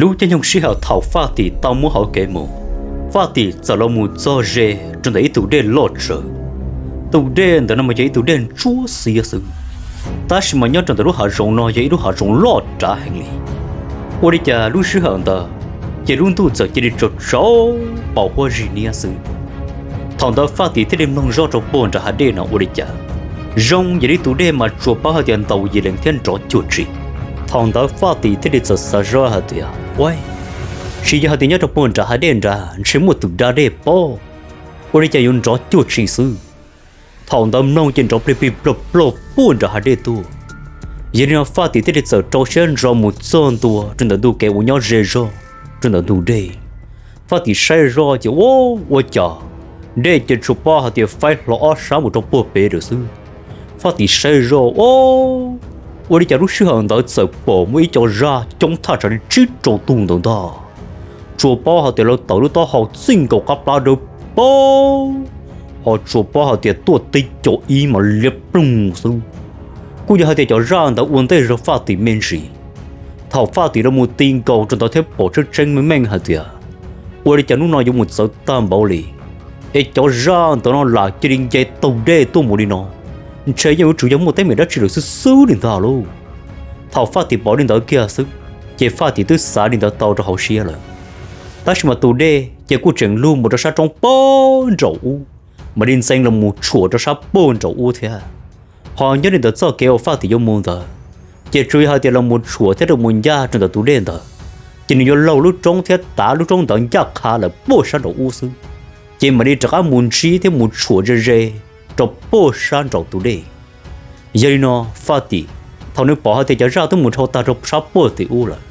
Lub caij nyoog sij hawm thaum Faj Tim tau muab hauv kev mus, Faj Tim txawm los mus txog ze rau ntawm ib tug dej loj tsawv. Tus dej ntawm no mas yog ib tug dej ntsuab xiab xwb, tab sis mas nyob rau ntawm lub hav zoov no yog ib lub hav zoov loj rav heev li. Ua li cas lub sij hawm ntawd ces lub ntuj txawm cia li tsaus tsaus, pos huab zig niab xwb. Thaum ntawd Faj Tim thiaj li mloog zoj rau puag nram hav dej no ua li cas zoo yam li tus dej mas tsuas paub hais tias ntaus yim lees thiab nrov cuag tsi. Thaum ntawd Faj Tim thiaj li txawm xav zoj hais tias, ua, tsis yog hais tias nyob rau puag nram hav dej nrad ntshe muaj tus da dej pob, ua li cas yuav nrov cuag tsi xwb. Thaum ntawd mloog ces nrov plig plig plog plog puag nram hav dej tuaj. Yog li no Faj Tim thiaj li txawm rau siab ntso mus txog ntua rau ntawm ntug kev uas nyob ze zog rau ntawm ntug dej. Faj Tim saib zoj ces ua, ua cas dej ces tsuas paub hais tias faib hlo ob sab mus rau puag pem lawm xwb. Faj Tim saib zoj, ua li cas lub sij hawm ntawd txawm pom muaj ib co zaj coob thaj tsam li tsib rau tug ntawd ntag. Tsuas paub hais tias lawv tawm lub taub hau txij nkaus qab plab dawb paug, ho tsuas paub hais tias tuaj tib co ib mas liab ploog xwb. Kuj yog hais tias cov zaj ntawd ua ntej zog Faj Tim me ntsis. Thaum Faj Tim los mus ti nkaus rau ntawd thiab pom tseeb tseeb meej meej hais tias, ua li cas hnub no yuav mus txawv tag npaum li, es cov zaj ntawd no lam cia li nce taug dej tuaj mus li no, ntshe yeej yuav tsum yog muaj teeb meem dab tsi lawm xwb xwb li ntag lauj. Thaum Faj Tim pom li ntawd kiag xwb, ces Faj Tim twb xav li ntawd tau rau hauv siab lawm. Tab sis mas tus dej ces kuj tseem lug mus rau sab roob puag nraum ub, mam li ntxeev los mus tshuam rau sab puag nraum ub thiab. Ho nyob li ntawd txoj kev uas Faj Tim yuav mus ntawd, ces tsuas yog hais tias los mus tshuam thiab los mus ncaj rau ntawm tus dej ntawd, ces nws yuav laug lub roob thiab tav lub roob ntawd ncaj qha lawm puag sab nraum ub xwb, ces mam li rov qab mus ntsib thiab mus tshuam ze ze rau puag sab nraum tus dej. Yog li no, Faj Tim, thaum nws pom hais tias cov zaj twb mus dhau tag rau sab puag tim ub lawm,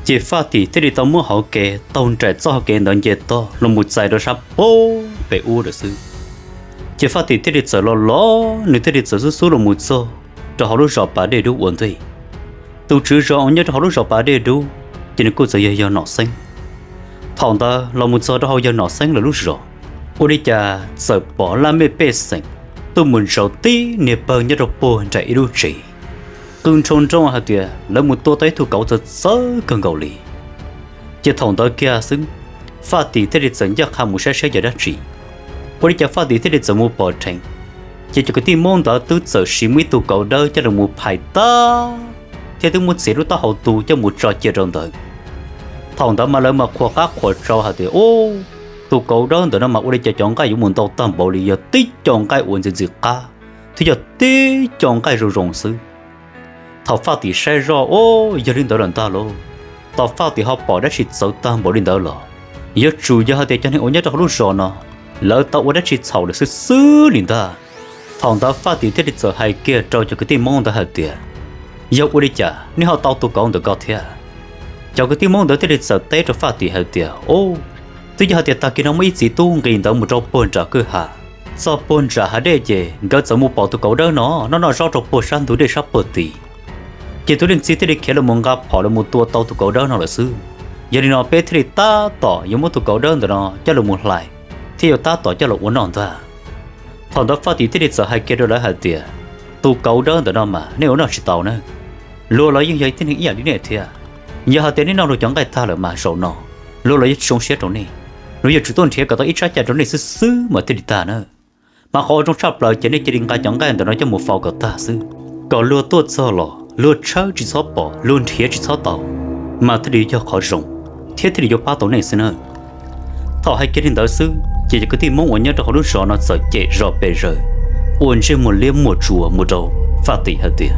ces Faj Tim thiaj li tau muab hauv kev taug nraim txoj hauv kev ntawd nce toj los mus txais rau sab puag pem ub lawm xwb. Ces Faj Tim thiaj li txawm los los nws thiaj li txawm xub xub los mus txog rau hauv lub zos Pas Dej Dub ua ntej. Tus tswv zos uas nyob rau hauv lub zos Pas Dej Dub, ces nws kuj txawm yog yawg Nom Xeeb. Thaum ntawd los mus txog rau hauv yawg Nom Xeeb lawv lub zos, ua li cas txawm pom laj mej pej xeem tuaj mus ntsaum tib niag pawg nyob rau puag nraim ib lub tsev, qw nrhoo nroo hais tias lawv mus tua tau ib tug kauv txawv txawv kawg nkaus li. Ces thaum ntawd kiag xwb, Faj Tim thiaj li txawm ncaj qha mus saib saib yog dab tsi. Ua li cas Faj Tim thiaj li txawm mus pom dheev, ces cov kwv tij Hmoob ntawd twb txawm siv muaj ib tug kauv dawb coj los mus phais tag, thiab twb muab txiav lub taub hau tu coj mus tso cia rau ntawd. Thaum ntawd mas lawv mas qhuas qab qhuas tsau hais tias, ub, tus kauv dawb ntawm no mas ua li cas cov nqaij yuav mus ntau tag npaum li, yog tib co nqaij uas ntxim ntxim qab thiab yog tib co nqaij zoo zoo xwb. Thaum Faj Tim saib zoj, ub, yog li ntawd lawm ntag lauj, thaum Faj Tim ho pom dab tsi txawv tag npaum li ntawd los, yuav tsum yog hais tias cov neeg uas nyob rau hauv lub zos no, lawv tau ua dab tsi txhaum lawm xwb xwb li ntag. Thaum ntawd Faj Tim thiaj li txawm hais kiag rau cov kwv tij Hmoob ntawd hais tias, yog ua li cas nej ho tau tus kauv ntawm ko thiab? Cov kwv tij Hmoob ntawd thiaj li txawm teb rau Faj Tim hais tias, ub, twb yog hais tias tag kis no muaj ib txiv tub nqis ntawd mus rau puag nram kwj ha, txog puag nram hav dej ces nkawd txawm mus pom tus kauv dawb no noj noj zaub rau puag sab ntug dej sab puag tid. Ces tus leej txiv thiaj li khiav los mus nqa phom los mus tua tau tus kauv dawb no lawm xwb. Yog li no peb thiaj li tab tom yuav muab tus kauv dawb ntawm no coj los mus hlais, thiab yuav tab tom coj los ua noj ntag. Thaum ntawd Faj Tim thiaj li txawm hais kiag rau lawv hais tias, tus kauv dawb ntawm no mas nej ua noj tsis tau na. Luag los yeej yog tib neeg ib yam li nej thiab. Yog hais tias nej noj luag cov nqaij tag lawm mas zaum no luag los yeej tsis zoo siab rau nej. Luag yuav tsum tuaj nrhiav kom tau ib tsab cai rau nej xwb xwb mas thiaj li tag na. Mas qhov uas zoo tshaj plaws ces nej cia li nqa cov nqaij ntawm no coj mus faus kom tag xwb, kom luag tuaj txog los luag tshawb tsis txhob pom, luag nrhiav tsis txhob tau, mas thiaj li yog qhov zoo, thiab thiaj li yuav pab tau nej xwb nawb. Thaum hais kiag li ntawd xwb ces cov kwv tij Hmoob uas nyob rau hauv lub zos no txawm cem zog pes zaws, ua ntsej muag liab muag tsuas mus rau Faj Tim hais tias,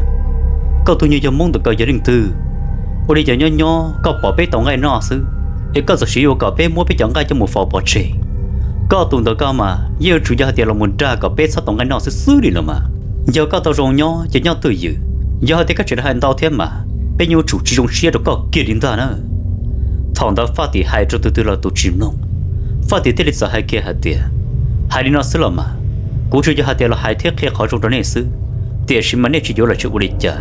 koj tus nyuag yawg Hmoob ntawm ko yog leej twg? Ua li cas nyob nyob koj pom peb tau nqaij noj xwb, es koj txawm siv ua kom peb muab peb cov nqaij coj mus faus pov tseg? Koj tus ntawm ko mas yeej yuav tsum yog hais tias los mus dag kom peb txhob tau nqaij noj xwb xwb li los mas. Yog koj tau zoo nyob ces nyob twj ywm, yog hais tias koj tseem hais ntau thiab mas peb yuav tsum tsis zoo siab rau koj kiag li ntag na. Thaum ntawd Faj Tim hais rau tus twg los tus tsis mloog. Faj Tim thiaj li txawm hais kiag hais tias, hais li no xwb los mas, kuv tsuas yog hais tias los hais thiab qhia qhov zoo rau nej xwb, tiam sis mas nej tsis yuav los tsis ua li cas.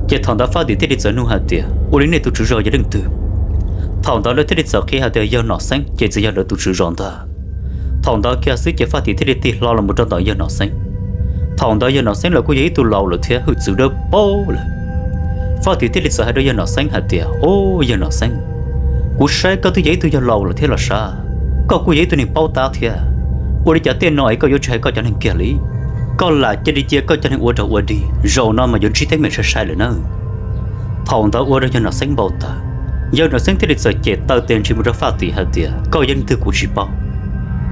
Ces thaum ntawd Faj Tim thiaj li txawm nug hais tias, ua li nej tus tswv zos yog leej twg? Thaum ntawd lawv thiaj li txawm qhia hais tias yog Nom Xeeb ces txawm yog lawv tus tswv zos ntag. Thaum ntawd kiag xwb ces Faj Tim thiaj li tig hlo los mus rau ntawm yawg Nom Xeeb. Thaum ntawd yawg Nom Xeeb los kuj yog ib tug laus lawm thiab hwj txwv dawb paug lawm. Faj Tim thiaj li txawm hais rau yawg Nom Xeeb hais tias, o, yawg Nom Xeeb, kuv saib koj twb yog ib tug yawg laus lawm thiab los sav, koj kuj yog ib tug neeg paub tab thiab. Ua li cas tej no es koj yuav tsis hais koj cov neeg kiag li? Koj lam cia li cia koj cov neeg ua raug ua dig, zaum no mas yuav ntsib teeb meem sai sai lawm nawb. Thaum ntawd ua rau yawg Nom Xeeb npau taws. Yawg Nom Xeeb thiaj li txawm cem taw tes ntsis mus rau Faj Tim hais tias, koj yog leej twg kuv tsis paub.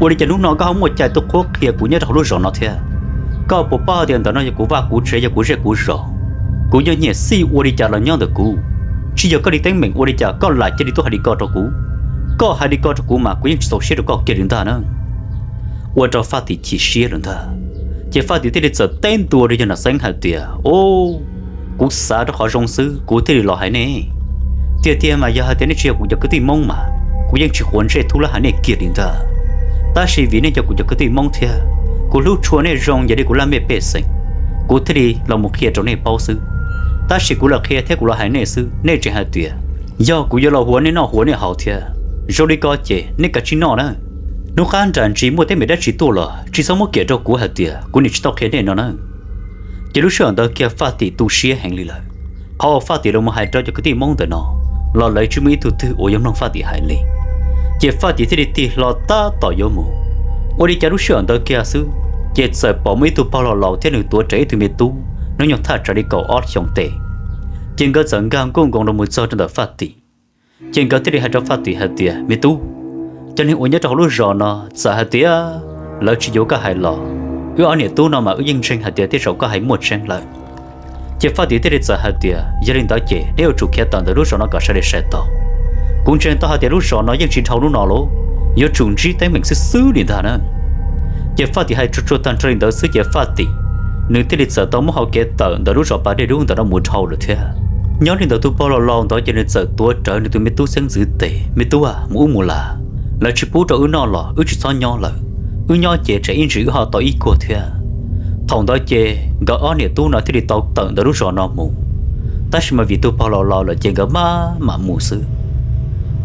Ua li cas hnub no koj ho muaj cai tuaj qhuab qhia kuv nyob rau hauv lub zos no thiab? Koj puas paub hais tias ntawm no yog kuv vaj kuv tsev, yog kuv zej kuv zos? Kuv nyiam nyiam xij ua li cas los nyob ntawm kuv. Tsis yog koj li teeb meem, ua li cas koj lam cia li tuaj hais li ko rau kuv? Koj hais li ko rau kuv mas kuv yeej tsis txaus siab rau koj kiag li ntag na. Ua rau Faj Tim chim siab lawm ntag. Ces Faj Tim thiaj li txawm teb ntua rau yawg Nom Xeeb hais tias, o, kuv xav rau qhov zoo xwb kuv thiaj li los hais nej. Tiag tiag mas yog hais tias nej tsis yog kuv cov kwv tij Hmoob mas kuv yeej tsis quav ntsej thub lab hais nej kiag li ntag. Tab sis vim nej yog kuv cov kwv tij Hmoob thiab kuv hlub tshua nej zoo yog li kuv laj mej pej xeem, kuv thiaj li los mus qhia rau nej paub xwb. Tab sis kuv los qhia thiab kuv los hais nej xwb, nej tseem hais tias yog kuv yuav los huav nej noj huav nej haus thiab. Zoo li ko ces nej kav tsij noj na. Hnub qab nram ntsis muaj teeb meem dab tsi tuaj los tsis txhob muab kiam rau kuv hais tias kuv niam tsis tau qhia nej no na. Ces lub sij hawm ntawd kiag Faj Tim tu siab heev li lawm. Qhov uas Faj Tim los mus hais rau cov kwv tij Hmoob ntawm no los lawv tsis muaj ib tug twg uas yuav mloog Faj Tim hais li. Ces Faj Tim thiaj li tig hlo tab tom yuav mus. Ua li cas lub sij hawm ntawd kiag xwb, ces txawm pom muaj ib tug pog laus laus thiab nws tuav rawv ib tug me tub hnub nyoog thaj tsam li kaum ob xyoos tes. Ces nkawd txawm nkag nkuj nkoos los mus txog rau ntawm Faj Tim. Ces nkawd thiaj li hais rau Faj Tim hais tias, me tub, cov neeg uas nyob rau hauv lub zos no txawm hais tias lawv tsis yuav koj hais los, wb ob niam tub no mas wb yeej ntseeg hais tias tej zaum koj hais muaj tseeb lawm. Ces Faj Tim thiaj li txawm hais tias, yog li ntawd ces neb yuav tsum khiav tawm ntawm lub zos no kom sawv daws sai tau. Kuv ntseeg tau hais tias lub zos no yeej tsis dhau hnub no lauj, yuav tsum ntsib teeb meem xwb xwb li ntag na. Ces Faj Tim hais tsuag tsuag tag nrho li ntawd xwb ces Faj Tim nws thiaj li txawm tau muab hau kev tawm ntawm lub zos pas dej dub ntawm no mus dhau lawm thiab. Nyob li ntawd tus pog laus laus ntawd ces nws txawm tuav rawv nws tus me tub xeeb ntxwv tes, me tub, mus wb mus las, lawv tsis pub rau wb noj los wb tsis txhob nyob lawm. Wb nyob ces tsam ib ntsis wb ho tau ib kuag thiab. Thaum ntawd ces nkawd ob niam tub no thiaj li tau tawm ntawm lub zos no mus. Tab sis mas vim tus pog laus laus lawm ces nkawd maj mam mus xwb.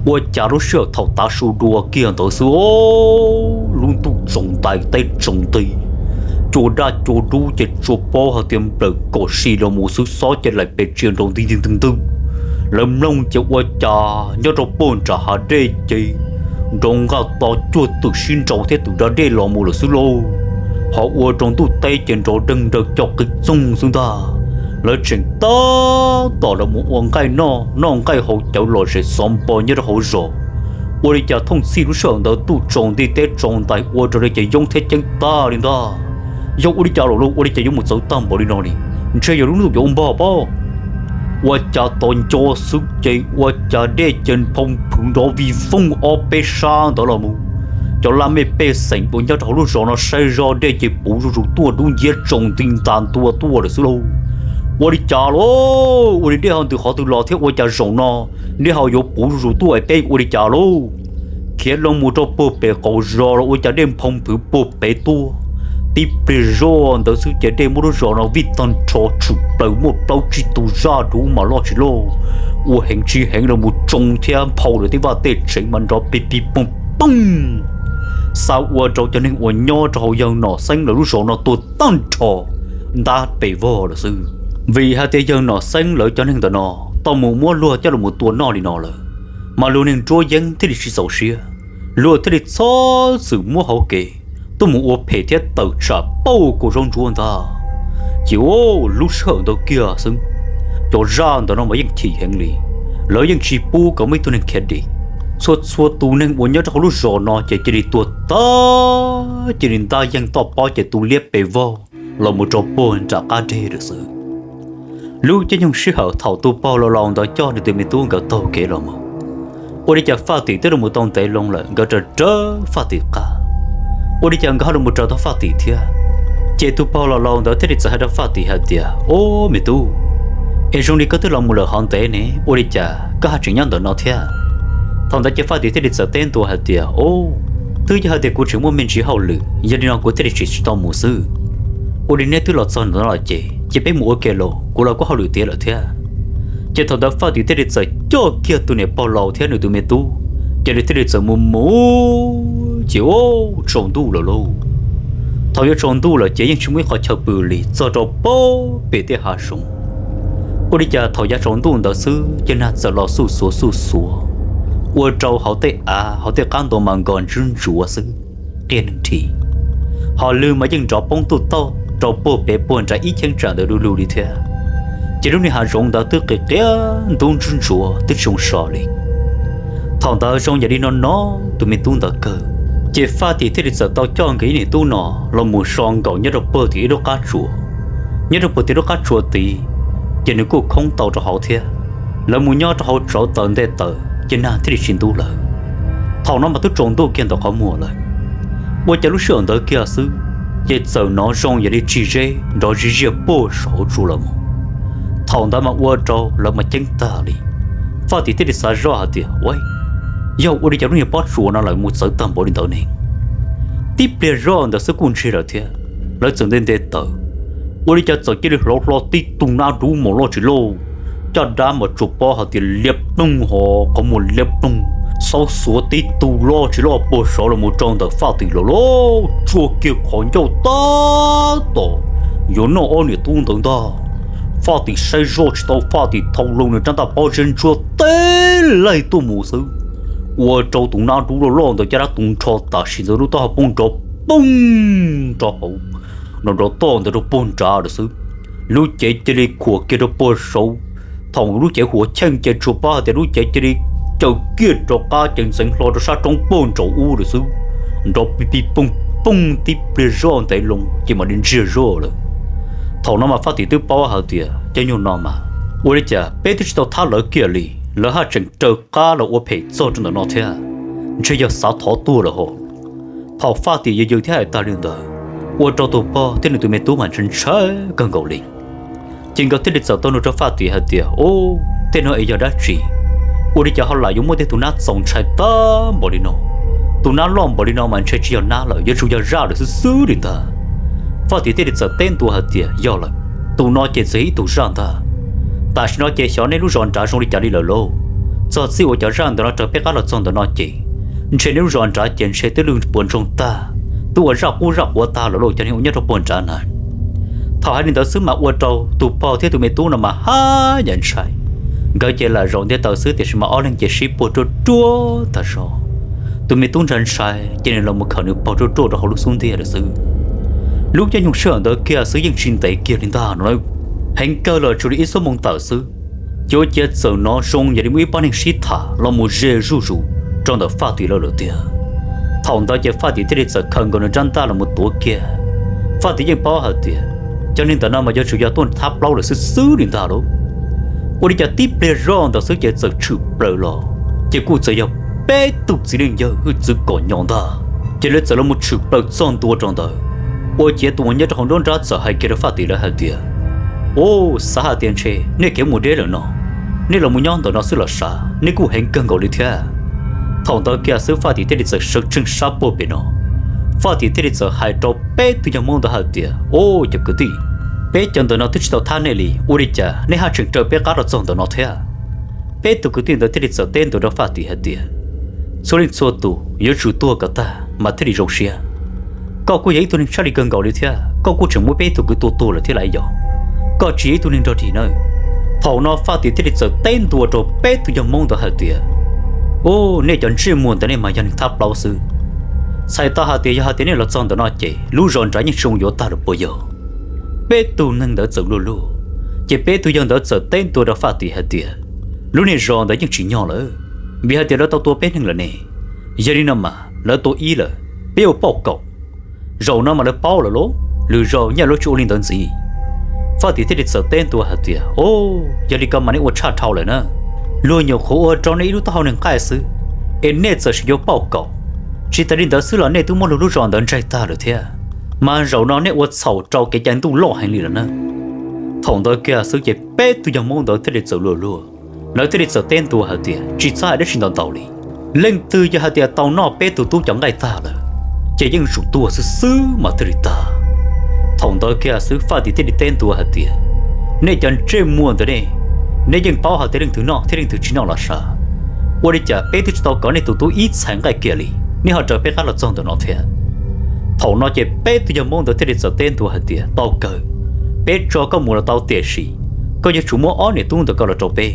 Ua cas lub sij hawm thaum tav su dua kiag ntawd xwb, lub ntuj tsaus ntais teb tsaus nti, cua daj cua dub ces tsuas paub hais tias nplawm kom si los mus xwb, xob ces laim pes tsia nrov ntwg ntwg ntwg ntwg. Lawv mloog ces ua cas nyob rau puag nram hav dej ces nrov nqaj to cuag twm sib nraus thiab twm da dej los mus lawm xwb lauj. Ho ua rau ntuj teb ces nrov deeg nraws co qig txoog xwb ntag. Lawv tseem tab tom los mus ua nqaij noj, noj nqaij haus cawv los zem xov npo nyob rau hauv zos. Ua li cas thooj txhij lub sij hawm ntawd ntuj tsaus nti teb tsaus ntais ua rau lawv ces yoob thiab ceeb tag li ntag. Yog ua li cas los lauj, ua li cas yuav mus txawv tag npaum li no li? Ntshe yog lub ntuj yuav ua npog pob. Ua cas tos nco xwb ces ua cas dej ces nphoo phwv nrov vij voog ob peb sab ntawd los mus. Cov laj mej pej xeem uas nyob rau hauv lub zos no saib zoj dej ces puv zuj zus tuaj dub nciab tsaus nti ntas ntua tuaj lawm xwb lauj. Ua li cas lauj, ua li dej ho ntws qhov twg los thiab ua cas zaum no dej ho yuav puv zuj zus tuaj es peb ua li cas lauj? Khiav loo mus rau puag pem qaum zos los ua cas dej nphoo phwv puag pem tuaj. Tib pliag zoj ntawd xwb ces dej muab lub zos no vij tag nrho tshwm plaws muaj plaub tsib tug zaj dub mas loj tsis loj, ua heev tsis heev los mus tsoo thiab nphau lawv tej vaj tej tsev mas nrov pig pig poog poog. Xa ua rau cov neeg uas nyob rau hauv yawg Nom Xeeb lawv lub zos no tuag tag nrho ntab pes vog lawm xwb. Vim hais tias yawg Nom Xeeb lawv cov neeg ntawm no tau mus muab luag coj los tua noj li no lawm, mas luag neeg nruab yeeb thiaj li tsis txaus siab, luag thiaj li txhob txwm muab hauv kev tuaj mus ua phem thiab tawm tsam pauj kua zaub ntsuab ntag. Ces lub sij hawm ntawd kiag xwb, cov zaj ntawm no mas yeej chim heev li, lawv yeej tsis pub kom muaj ib tug neeg khiav dim. Txhua txhua tus neeg uas nyob rau hauv lub zos no ces cia li tuag tag, cia li ntab yeeg toj pob ces tu liab pes vog los mus rau puag nram qab deg lawm xwb. Lub caij nyoog sij hawm thaum tus pog laus laus ntawd coj nws tus me tub nkawd taug kev los mus, ua li cas Faj Tim twb los mus tau ntev loo lawm, nkawd raws raws Faj Tim qab, ua li cas nkawd ho los mus raws tau Faj Tim thiab. Ces tus pog laus laus ntawd thiaj li txawm hais rau Faj Tim hais tias, Ub, me tub, es zoo li koj twb los mus lawm hov ntev ne, ua li cas koj haj tseem nyob ntawm no thiab? Thaum ntawd ces Faj Tim thiaj li txawm teb ntua hais tias, Ub, twb yog hais tias kuv tseem muaj me ntsis hauj lwm, yog li no kuv thiaj li tsis tau mus xwb. Ua li neb twb los txog ntawm no lawm ces cia peb mus ua ke los, kuv los kuj hauj lwm tiav lawm thiab. Ces thaum ntawd Faj Tim thiaj li txawm coj kiag tus niam pog laus thiab nws tus me tub, ces nws thiaj li txawm mus mus, ces ub, tsaus ntuj lawm lauj. Thaum yuav tsaus ntuj lawm ces yeej tsis muaj ib qhov chaw pw li, txog rau pem tej hav zoov. Ua li cas thaum yav tsaus ntuj ntawd xwb ces nag txawm los xuj xuav xuj xuav, ua rau hauv tej av hauv tej qab ntua mas nkos ntsuab ntsuav xwb, qiag neeg nthi. Hos lwg mas yeej nrov poob tuj tauj rau puag pem puag nram ib cheeb tsam ntawd du lug li thiab. Ces lub niag hav zoov ntawd twb qis qias ntub ntsuab ntsuav twb tsis zoo so li. Thaum ntawd zoo yam li no no tus me tub ntawd kawg, ces Faj Tim thiaj li txawm tau coj nkawd ib niam tub no los mus so nkaum nyob rau puag tim ib lub qab tsuas. Nyob rau puag tim lub qab tsuas tid, ces nws kuj khoob tau rau hauv thiab. Lawv mus nyob rau hauv tsauv taws ntej taws ces nag thiaj li tsis ntub lawm. Thaum no mas twb tsaus ntuj kiag ntawm qhov muag lawm. Ua cas lub sij hawm ntawd kiag xwb, ces txawm hnov zoo yam li tsis zeb nrov zij ziaj puag saum hauv tsua los mus. Thaum ntawd mas ua rau lawv mas ceeb tag li. Faj Tim thiaj li xav zoj hais tias, Ua, yog ua li cas lub niag pob tsuas no lawv mus txawv tag npaum li ntawd ne? Tib pliag zoj ntawd xwb kuj ntsiag lawm thiab. Lawv txawm nte nte taws, ua li cas txawm cia li hlauv hlo tib tug nab dub mus loj tsis loj, caj dab mas tsuas paub hais tias liab ploog ho qhov muag liab ploog, xauv xuav tib tug loj tsis loj puag saud los mus rau ntawm Faj Tim lawm lauj. Tsuag kiag qhov ncauj tab tom yuav noj ob niam tub ntawd ntag. Faj Tim saib zoj tsis tau, Faj Tim thau loo nws rab ntaj pob zeb ntsuab teb laig tuaj mus xwb, ua rau tus nab dub loj loj ntawd caj dab tu nrho tam sim ntawd lub taub hau poob nrov poog rau hauv, nrov nrov toj ntawd rau puag nrad lawm xwb. Lub cev cia li khuam kiag rau puag saud. Thaum lub cev huam cheej ces tsuas paub hais tias lub cev cia li caws kiag rov qab ces ntxeev hlo rau sab roob puag nraum ub lawm xwb. Nrov pig pig poog poog tib pliag zoj ntev loo ces mam li ntsiag zoj lawm. Thaum no mas Faj Tim twb paub hais tias cov nyuag no mas ua li cas peb twb tsis tau thab lawv kiag li, lawv haj tseem raws qab los ua phem txog rau ntawm no thiab, ntshe yog xav thov tuag lawm hos. Thaum Faj Tim yws yws thiab hais tas li ntawd, ua rau tus pog thiab nws tus me tub mas ntshai ntshai kawg nkaus li. Ces nkawd thiaj li txawm tau nug rau Faj Tim hais tias, Ub, tej no es yog dab tsi? Ua li cas ho lam yuav muaj tej tus nab txaus ntshai tag npaum li no? Tus nab loj npaum li no mas ntshe tsis yog nab lawm, yuav tsum yog zaj lawm xwb xwb li ntag. Faj Tim thiaj li txawm teb ntua hais tias, Yog lawm, tus no ces txawm yog ib tug zaj ntag. Tam sim no ces xyov nej lub zos nrad zoo li cas li lawm lauj. Txog txij uas cov zaj ntawm no raws peb qab los txog ntawm no ces ntshe nej lub zos nrad ces ntshe twb lwj puas ntsoog tag, twb ua zaj qub zaj quav tag lawm lauj, cov neeg uas nyob rau puag nrad na. Thaum hais li ntawd xwb mas ua rau tus pog thiab tus me tub no mas haj yam ntshai. Nkawd ces lam zaum ntiaj tawm xwb tiam sis mas ob leeg ces sib puag ruaj ruaj tag zog. Tus me tub ntshai ntshai ces nws los mus khawm nws pog ruaj ruaj rau hauv lub xub ntiag lawm xwb. Lub caij nyoog sij hawm ntawd kiag xwb yeej tsis ntev kiag li ntag no, heev kawg los tsuas li ib xuab moos tawm xwb, ces ua ciav txawm hnov zoo yog li muaj ib pab neeg sib tham los mus ze zuj zus rau ntawm Faj Tim lawv lawm tiag. Thaum ntawd ces Faj Tim thiaj li txawm khaws nkaus nws rab ntaj los mus tuav kiag. Faj Tim yeej paub hais tias cov neeg ntawm no mas yuav tsum yog tuaj thab plaub lawm xwb xwb li ntag lauj. Ua li cas tib pliag zoj ntawd xwb ces txawm tshwm plaws los, ces kuj txawm yog peb tug txiv neej yawg hwj txwv kom nyo ntag. Ces lawv txawm los mus tshwm plaws txog ntua rau ntawd, ua ciav tus uas nyob rau hauv nruab nrab txawm hais kiag rau Faj Tim lawv hais tias, Ub, xav hais tias ntshe nej kev mus deb lawm no, nej los mus nyob ntawm no xwb los sav, nej kuj heev kawg nkaus li thiab. Thaum ntawd kiag xwb Faj Tim thiaj li txawm sawv tsees sab puag pem no. Faj Tim thiaj li txawm hais rau peb tug yawg Hmoob ntawd hais tias, Ub, cov kwv tij, peb cov ntawm no twb tsis tau thab nej li, ua li cas nej haj tseem raws peb qab rau txog ntawm no thiab? Peb tug kwv tij ntawd thiaj li txawm teb ntua rau Faj Tim hais tias, Txhua leej txhua tus yuav tsum tuag kom tag mas thiaj li zoo siab. Koj kuj yog ib tug neeg tshaj li kawg nkaus li thiab, koj kuj tseem muab peb tug kwv tua tuag lawm thiab lauj yog? Koj tsis yog ib tug neeg nrog dig nawb. Thaum no Faj Tim thiaj li txawm teb ntua rau peb tug yawg Hmoob ntawd hais tias, Ub, nej cov ntsej muag ntawm nej mas yog neeg thab plaub xwb. Txhais tau hais tias yog hais tias nej los txog ntawm no ces lub zos nrad yeej tsis zoo yuav tag lawm puas yog? Peb tug neeg ntawd txawm luag luag, ces peb tug yawg ntawd txawm teb ntua rau Faj Tim hais tias, Lub niag zos ntawd yeej tsis nyog lawm, vim hais tias lawv tau tua peb neeg lawm ne. Yog li no mas lawv tua ib lawm, peb ua pauj kaum. Zaum no mas lawv paub lawm lauj, lwm zaus nyaj lawv tsis ua li ntawd ntxiv. Faj Tim thiaj li txawm teb ntua hais tias, Ub, yog li ko mas nej ua tshaj dhau lawm na. Luag nyuam qhuav ua rau nej ib lub taub hau neeg nqaij xwb, es nej txawm sim yuav pauj kaum. Tsis tas li ntawd xwb los nej twb muab luag lub zos ntawd ntsaig tag lawm thiab. Mas zaum no nej ua txhaum rau kev cai ntuj loj heev li lawm na. Thaum ntawd kiag xwb ces peb tug yawg Hmoob ntawd thiaj li txawm luag luag, lawv thiaj li txawm teb ntua hais tias tsis txhob hais dab tsi ntau ntau li. Leej twg yog hais tias tau noj peb tug tub cov nqaij tag lawm, ces yeej tsum tuag xwb xwb mas thiaj li tag. Thaum ntawd kiag xwb Faj Tim thiaj li teb ntua hais tias, nej cov ntsej muag ntawd ne, nej yeej paub hais tias leej twg noj thiab leej twg tsis noj los sav. Ua li cas peb twb tsis tau kov nej tus tub ib txhais nqaij kiag li, nej ho raws peb qab los txog ntawm no thiab? Thaum no ces peb tug yawg Hmoob ntawd thiaj li txawm teb ntua hais tias, tau kawg, peb tso koj mus los tau, tiam sis koj yuav tsum muab ob niam tub ntawm koj los rau peb.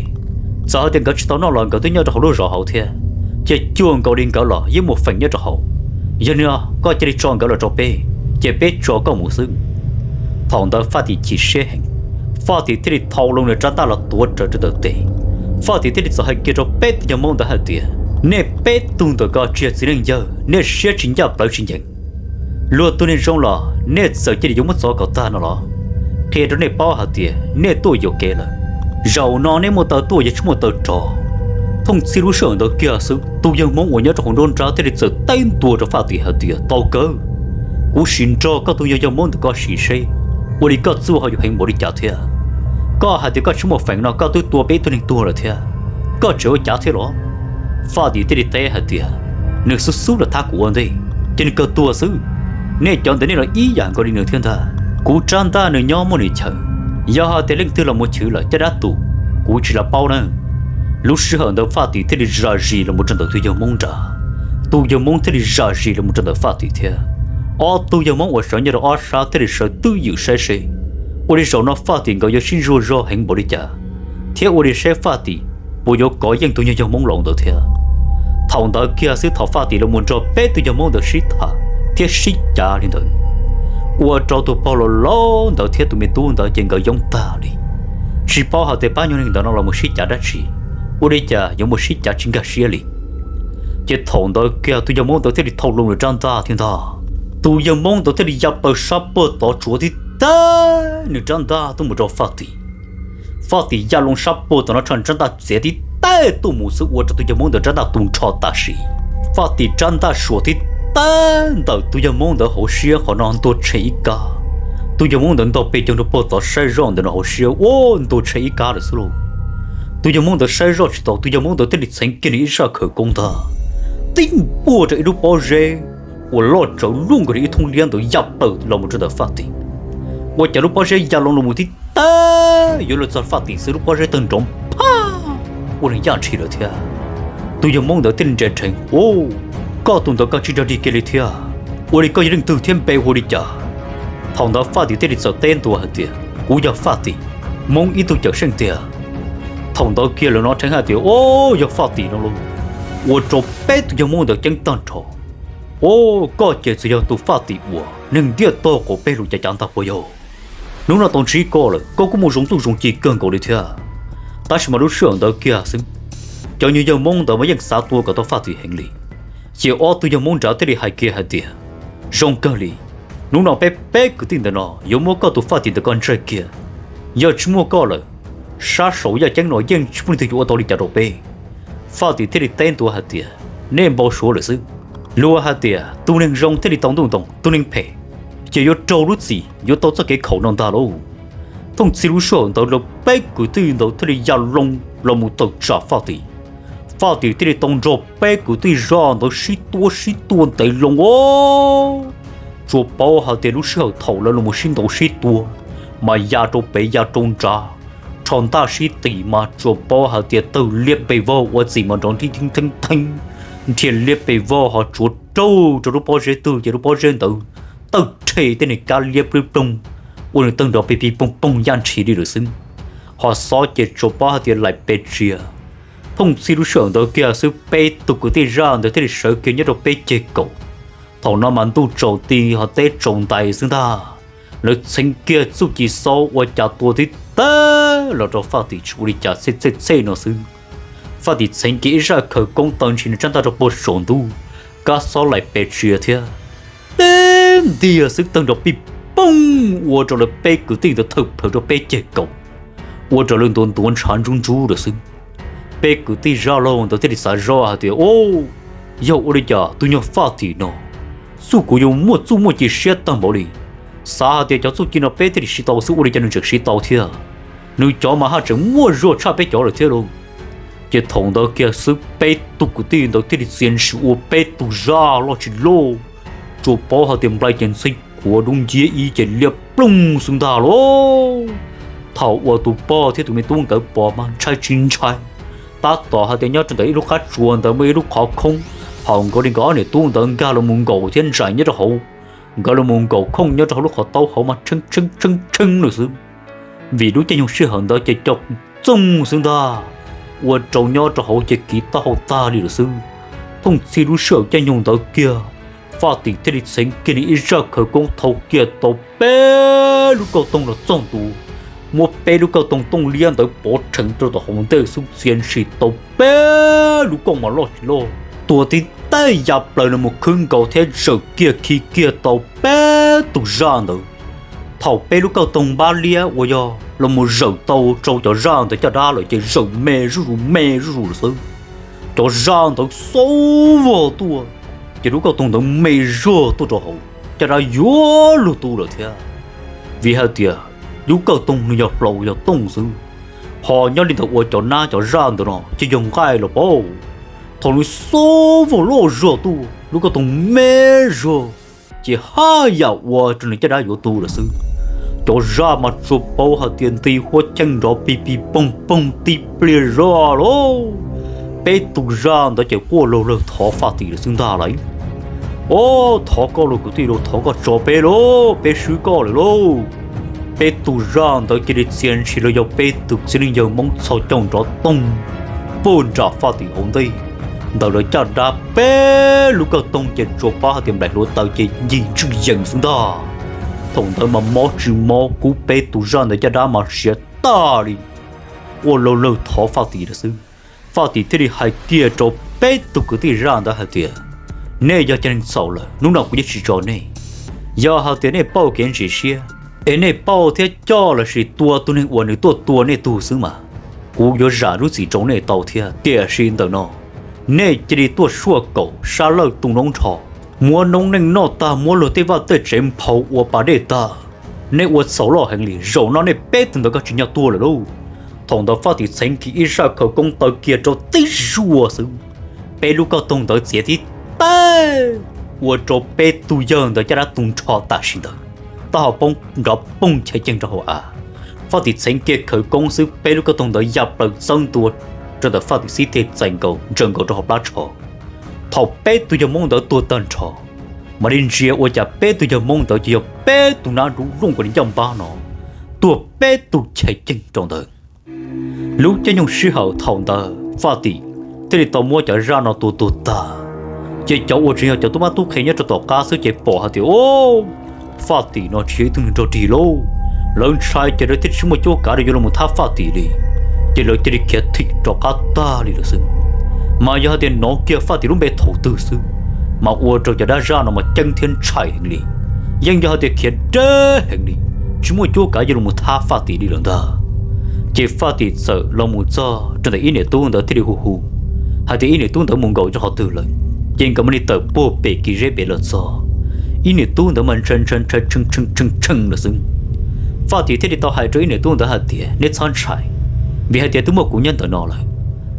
Txawm hais tias nkawd tsis tau noj los nkawd twb nyob rau hauv lub zos hauv thiab, ces cuag nkaus li nkawd los yeej muaj feem nyob rau hauv. Yog li no koj cia li tso nkawd los rau peb, ces peb tso koj mus xwb. Thaum ntawd Faj Tim chim siab heev, Faj Tim thiaj li thau loo nws rab ntaj los tuav rawv rau ntawm tes. Faj Tim thiaj li txawm hais kiag rau peb tug yawg Hmoob ntawd hais tias, nej peb tug ntawm ko tsis yog txiv neej yawg, nej siab tsis ncaj plawv tsis ncees. Luag tug neeg zoo los nej txawm cia li yuav muab txov kom tag no los? Qhia rau nej paub hais tias nej tuaj yuam kev lawm. Zaum no nej muaj taw tuaj yuav tsis muaj taw rov. Thooj txhij lub sij hawm ntawd kiag xwb tus yawg Hmoob uas nyob rau hauv nruab nrab thiaj li txawm teb ntua rau Faj Tim hais tias, tau kawg, kuv sim nrog koj tus yawg yawg Hmoob ntawm ko sim seb ua li koj txuj ho yuav heev npaum li cas thiab. Koj hais tias koj tsis muaj feem no koj twb tua peb ib tug neeg tuag lawm thiab, koj tseem ua cav thiab los? Faj Tim thiaj li teb hais tias, nws xub xub los thab kuv ua ntej, ces nws kawg tuag xwb. Nej cov ntawm nej los ib yam nkaus li nws thiab ntag. Kuv rab ntaj nws nyob muaj nws chaw, yog hais tias leej twg los mus chwv lawm caj dab tus, kuv tsis los paub na. Lub sij hawm ntawd Faj Tim thiaj li zam zis los mus rau ntawm tus yawg Hmoob nrad, tus yawg Hmoob thiaj li zam zis los mus rau ntawm Faj Tim thiab. Ob tug yawg Hmoob uas sawv nyob rau ob sab thiaj li sawv twj ywm saib seb ua li zaum no Faj Tim nkawd yuav sib ntsuas zog heev npaum li cas, thiab ua li seb Faj Tim puas yuav kov yeej tus yawg yawg Hmoob laus ntawd thiab. Thaum ntawd kiag xwb thaum Faj Tim los mus nrog peb tug yawg Hmoob ntawd sib tham thiab sib cav li ntawd, ua rau tus pog laus laus ntawd thiab tus me tub ntawd ces nkawd yoob tag li, tsis paub hais tias pab nyuag neeg ntawd no los mus sib cav dab tsi, ua li cas yuav mus sib cav tsis nkag siab li. Ces thaum ntawd kiag tus yawg Hmoob ntawd thiaj li thau loo nws rab ntaj thiab ntag. Tus yawg Hmoob ntawd thiaj li ya plaws sab puag tod tsuav tib teg nws rab ntaj tuaj mus rau Faj Tim. Faj Tim ya loo sab puag tom no rab ntaj txiav tib teg tuaj mus xwb ua rau tus yawg Hmoob ntawd rab ntaj tu nrho tam sim. Faj Tim rab ntaj suam tib teg ntawm tus yawg Hmoob ntawd hauv siab qhov no ntuag tshee ib kab. Tus yawg Hmoob ntawd ntaug pes caug nrog puag tod saib zoj ntawm no hauv siab ua ntuag tshee ib kab lawm xwb lauj. Tus yawg Hmoob ntawd saib zoj tsis tau, tus yawg Hmoob ntawd thiaj li txheev kiag nws ib zaj khawv koob ntag, tib npuaj rau ib lub pob zeb uas loj tsawv luaj nkaus li ib thoob liab ntawd ya plaws los mus rau ntawm Faj Tim. Ua cas lub pob zeb ya loo los mus tib teg yuav luag txog Faj Tim xwb lub pob zeb tawg nrov phaj ua neeg yaj ntshis lawm thiab. Tus yawg Hmoob ntawd thiaj li nres rheev, u, koj tus ntawd koj tsis nrog dig kiag li thiab, ua li koj yog leej twg thiab npe hu li cas? Thaum ntawd Faj Tim thiaj li txawm teb ntua hais tias, kuv yog Faj Tim, Hmoob ib tug cawm seej tiag. Thaum ntawd kiag lawm no rheev hais tias, o, yog Faj Tim no lauj, ua rau peb tus yawg Hmoob ntawd ceeb tag nrho. O, koj ces txawm yog tus Faj Tim uas neeg ntiaj tog quav peb lus cav cav ntag puas yog? Hnub no tau ntsib koj lawm koj kuj muaj zoo txuj zoo ci kawg nkaus li thiab. Tab sis mas lub sij hawm ntawd kiag xwb, cov nyuag yawg Hmoob ntawd mas yeej xav tua kom tau Faj Tim heev li. Ces ob tug yawg Hmoob nrad thiaj li hais kiag hais tias, zoo kawg li, hnub no peb peb kwv tij ntawm no yuav muab koj tus Faj Tim ntawm koj ntsawj kiag. Yog tsis muaj koj lawm, sab saud yaj ceeb no yeej tsis muaj leej twg yuav ua tau li cas rau peb. Faj Tim thiaj li teb ntua hais tias, nej npau suav lawm xwb. Luag hais tias tus neeg zoo thiaj li tau ntuj ntoo, tus neeg phem ces yuav raug lub txim, yuav tau txoj kev khaum no ntag lauj. Thooj txhij lub sij hawm ntawd lawv peb kwv tij ntawd thiaj li ya loo los mus tawm tsam Faj Tim. Faj Tim thiaj li tau nrog peb kwv tij zaj ntawd sib tua sib tua ntev loo os. Tsuas paub hais tias lub sij hawm thaum lawv los mus sib ntaus sib tua mas ya rau pem ya rau nrad, rho ntaj sib tis mas tsuas paub hais tias tawg liab pes vog ua txim mas nrov nrib theeb theeb theeb, nrhiav liab pes vog ho tsuav raug rau lub pob zeb twg ces lub pob zeb ntawd tawg rhe tej niag kab liab plwb ploog, ua nws tawg nrov pig pig poog poog yaj ntshis li lawm xwb. Ho xob ces tsuas paub hais tias laim pes tsia. Thooj txhij lub sij hawm ntawd kiag xwb peb tug kwv tij zaj ntawd thiaj li sawv kiag nyob rau peb ceg kaum. Thaum no mas ntuj tsaus ti ho teb tsaus ntais xwb ntag. Lawv txheev kiag txuj ci xob ua cas tua tib tag los rau Faj Tim tsis ua li cas txhej txhej txhej no xwb. Faj Tim txheev kiag ib zaj khawv koob taw ntshis nws rab ntaj rau puag saum ntuj, kab xob laim pes tsia thiab. Tib ntiag xwb tawg nrov pig poog ua rau lawv peb kwv tij ntawd thawm plhawv rau peb ceg kaum, ua rau lawv ntuav ntuav ntshav ntsub ntsub lawm xwb. Peb kwv tij zaj laug ntawd thiaj li xav zoj hais tias, o, yog ua li cas tus nyuag Faj Tim no Txuj kuv yuav muaj txuj muaj ci siab tag npaum li. Xav hais tias cov txuj ci no peb thiaj li siv tau xwb, ua li cas nws tseem siv tau thiab? Nws cov mas haj tseem muaj zog tshaj peb cov lawm thiab lauj. Ces thaum ntawd kiag xwb peb tug kwv tij ntawd thiaj li txia ntshis ua peb tug zaj loj tsis loj, tsuas paub hais tias nplai ces ntxhee kuav dub nciab ib ces liab ploog xwb ntag lauj. Thaum uas tus pog thiab tus me tub nkawd pom mas ntshai tsis ntshai, tab tom hais tias nyob rau ntawm ib lub qab tsuas ntawd muaj ib lub qhov khoob, thaum nkawd li nkawd ob niam tub ntawd nkag los mus nkaum thiab ntsais nyob rau hauv, nkawd los mus nkaum khooj nyob rau hauv lub qhov taub hauv mas tshee tshee tshee tshee lawm xwb. Vim lub caij nyoog sij hawm ntawd ces co txoog xwb ntag, ua rau nyob rau hauv ces kiv taub hau tag li lawm xwb. Thooj txhij lub sij hawm caij nyoog ntawd kiag, Faj Tim thiaj li txheev kiag nws ib zaj khawv koob thau kiag tau peb lub kauj toog los txog ntua, muab peb lub kauj toog tooj liab ntawd pov rheev rau tom hauv ntej xwb txia ntshis tau peb lub kauj mas loj tsis loj, tuag tib teg ya plaws los mus khwb nkaus thiab zawm kiag khi kiag tau peb tug zaj ntawd. Thaum peb lub kauj toog npab liab uas yog los mus zawm tau rau cov zaj ntawd caj dab lawm ces zawm me zuj zus me zuj zus lawm xwb. Cov zaj ntawd xaub vog tuaj, ces lub kauj toog ntawd me zuag tuaj rau hauv, caj dab yuav luag tu lawm thiab. Vim hais tias lub kauj toog nws yog hlau yog tooj xwb, ho nyob li ntawd ua cov nab cov zaj ntawd no ces yog nqaij los paub. Thaum nws xaub vog loj zuag tuaj, lub kauj toog me zuag, ces haj yam ua rau nws caj dab yuav tu lawm xwb. Cov zaj mas tsuas paub hais tias nti huab cheej nrov pig pig poog poog tib pliag zog lauj. Peb tug zaj ntawd ces quaj laug lawg thov Faj Tim lawm xwb ntag lauj. Au, thov koj lauj kwv tij lauj, thov koj tso peb lauj, peb swb koj lawm lauj. Peb tug zaj ntawd cia li txia ntshis los yog peb tug txiv neej yawg Hmoob txhos caug nrov toog puag nram Faj Tim hauv ntej. Ntawm lawv caj dab peb lub kauj toog ces tsuas paub hais tias nplaim hluav taws ces ncig ntswj yees xwb ntag. Thaum ntawd mas mob tsis mob kub peb tug zaj ntawd caj dab mas siav tag li, quaj laug lawg thov Faj Tim lawm xwb. Faj Tim thiaj li hais kiag rau peb tug kwv tij zaj ntawd hais tias, nej yog cov neeg txhaum lawm, hnub no kuv yeej tsis tso nej. Yog hais tias nej pauj kev ntsev siab es nej pauj thiab coj lossis tua tus neeg uas nws tuaj tua nej tug xwb mas, kuv yuav zam lub txim rau nej tau thiab. Tiam sis ntawm no nej cia li tuaj suaj kaum sab lawj tu noob nrho, muab noob neej noj tag, muab luag tej vaj tej tsev nphau ua pas dej tag. Nej ua txhaum loj heev li, zaum no nej peb tug ntawd koj tsis nyob tuag lawm lauj. Thaum ntawd Faj Tim txheev kiag ib zaj khawv koob taw kiag rau tib zuag xwb, peb lub kauj toog ntawd txiav tib teg, ua rau peb tug yawg ntawd caj dab tu nrho tam sim ntawd, taub hau poob nrov poog chaiv ceeg rau hauv av. Faj Tim txheev kiag khawv koob xwb peb lub kauj toog ntawd ya plaws txawb ntua rau ntawm Faj Tim xib teg txais nkaus ntsaws nkaus rau hauv plab tsho. Thaum peb tug yawg Hmoob ntawd tuag tag nrho, mam li ntsia ua cas peb tug yawg Hmoob ntawd ces yog peb tug nab nrub looj nkaus li ncaj npab no, tuag peb tug chaiv ceeg rau ntawd. Lub caij nyoog sij hawm thaum ntawd Faj Tim thiaj li tau muab cov zaj no tua tuag tag. Ces cov uas tseem yog cov tub mab tub qhe nyob rau tom qab xwb ces pom hais tias, o, Faj Tim no tsis yog ib tug neeg rog dig lauj. Lawv ntshai ces lawv thiaj tsis muaj cuab kav rau yuav los thab Faj Tim li, ces lawv cia li khiav thim rov qab tag li lawm xwb. Mas yog hais tias hnov kiag Faj Tim lub npe thaum twg xwb, mas ua rau cov dab zaj no mas ceeb thiab ntshai heev li, yeej yog hais tias khiav deb heev li, tsis muaj cuab kav yuav los thab Faj Tim li lawm ntag. Ces Faj Tim txawm los mus txog rau ntawm ib niam tub ntawd thiaj li hu hu hais tias ib niam tub ntawd mus nkaum rau qhov twg lawm. Ces nkawd mam li tawm puag pem kis zeb pem los txog, ib niam tub ntawd mas ntshai ntshai ntshai tshee tshee tshee tshee lawm xwb. Faj Tim thiaj li tau hais rau ib niam tub ntawd hais tias, neb txhob ntshai, vim hais tias twb muaj kuv nyob ntawm no lawm.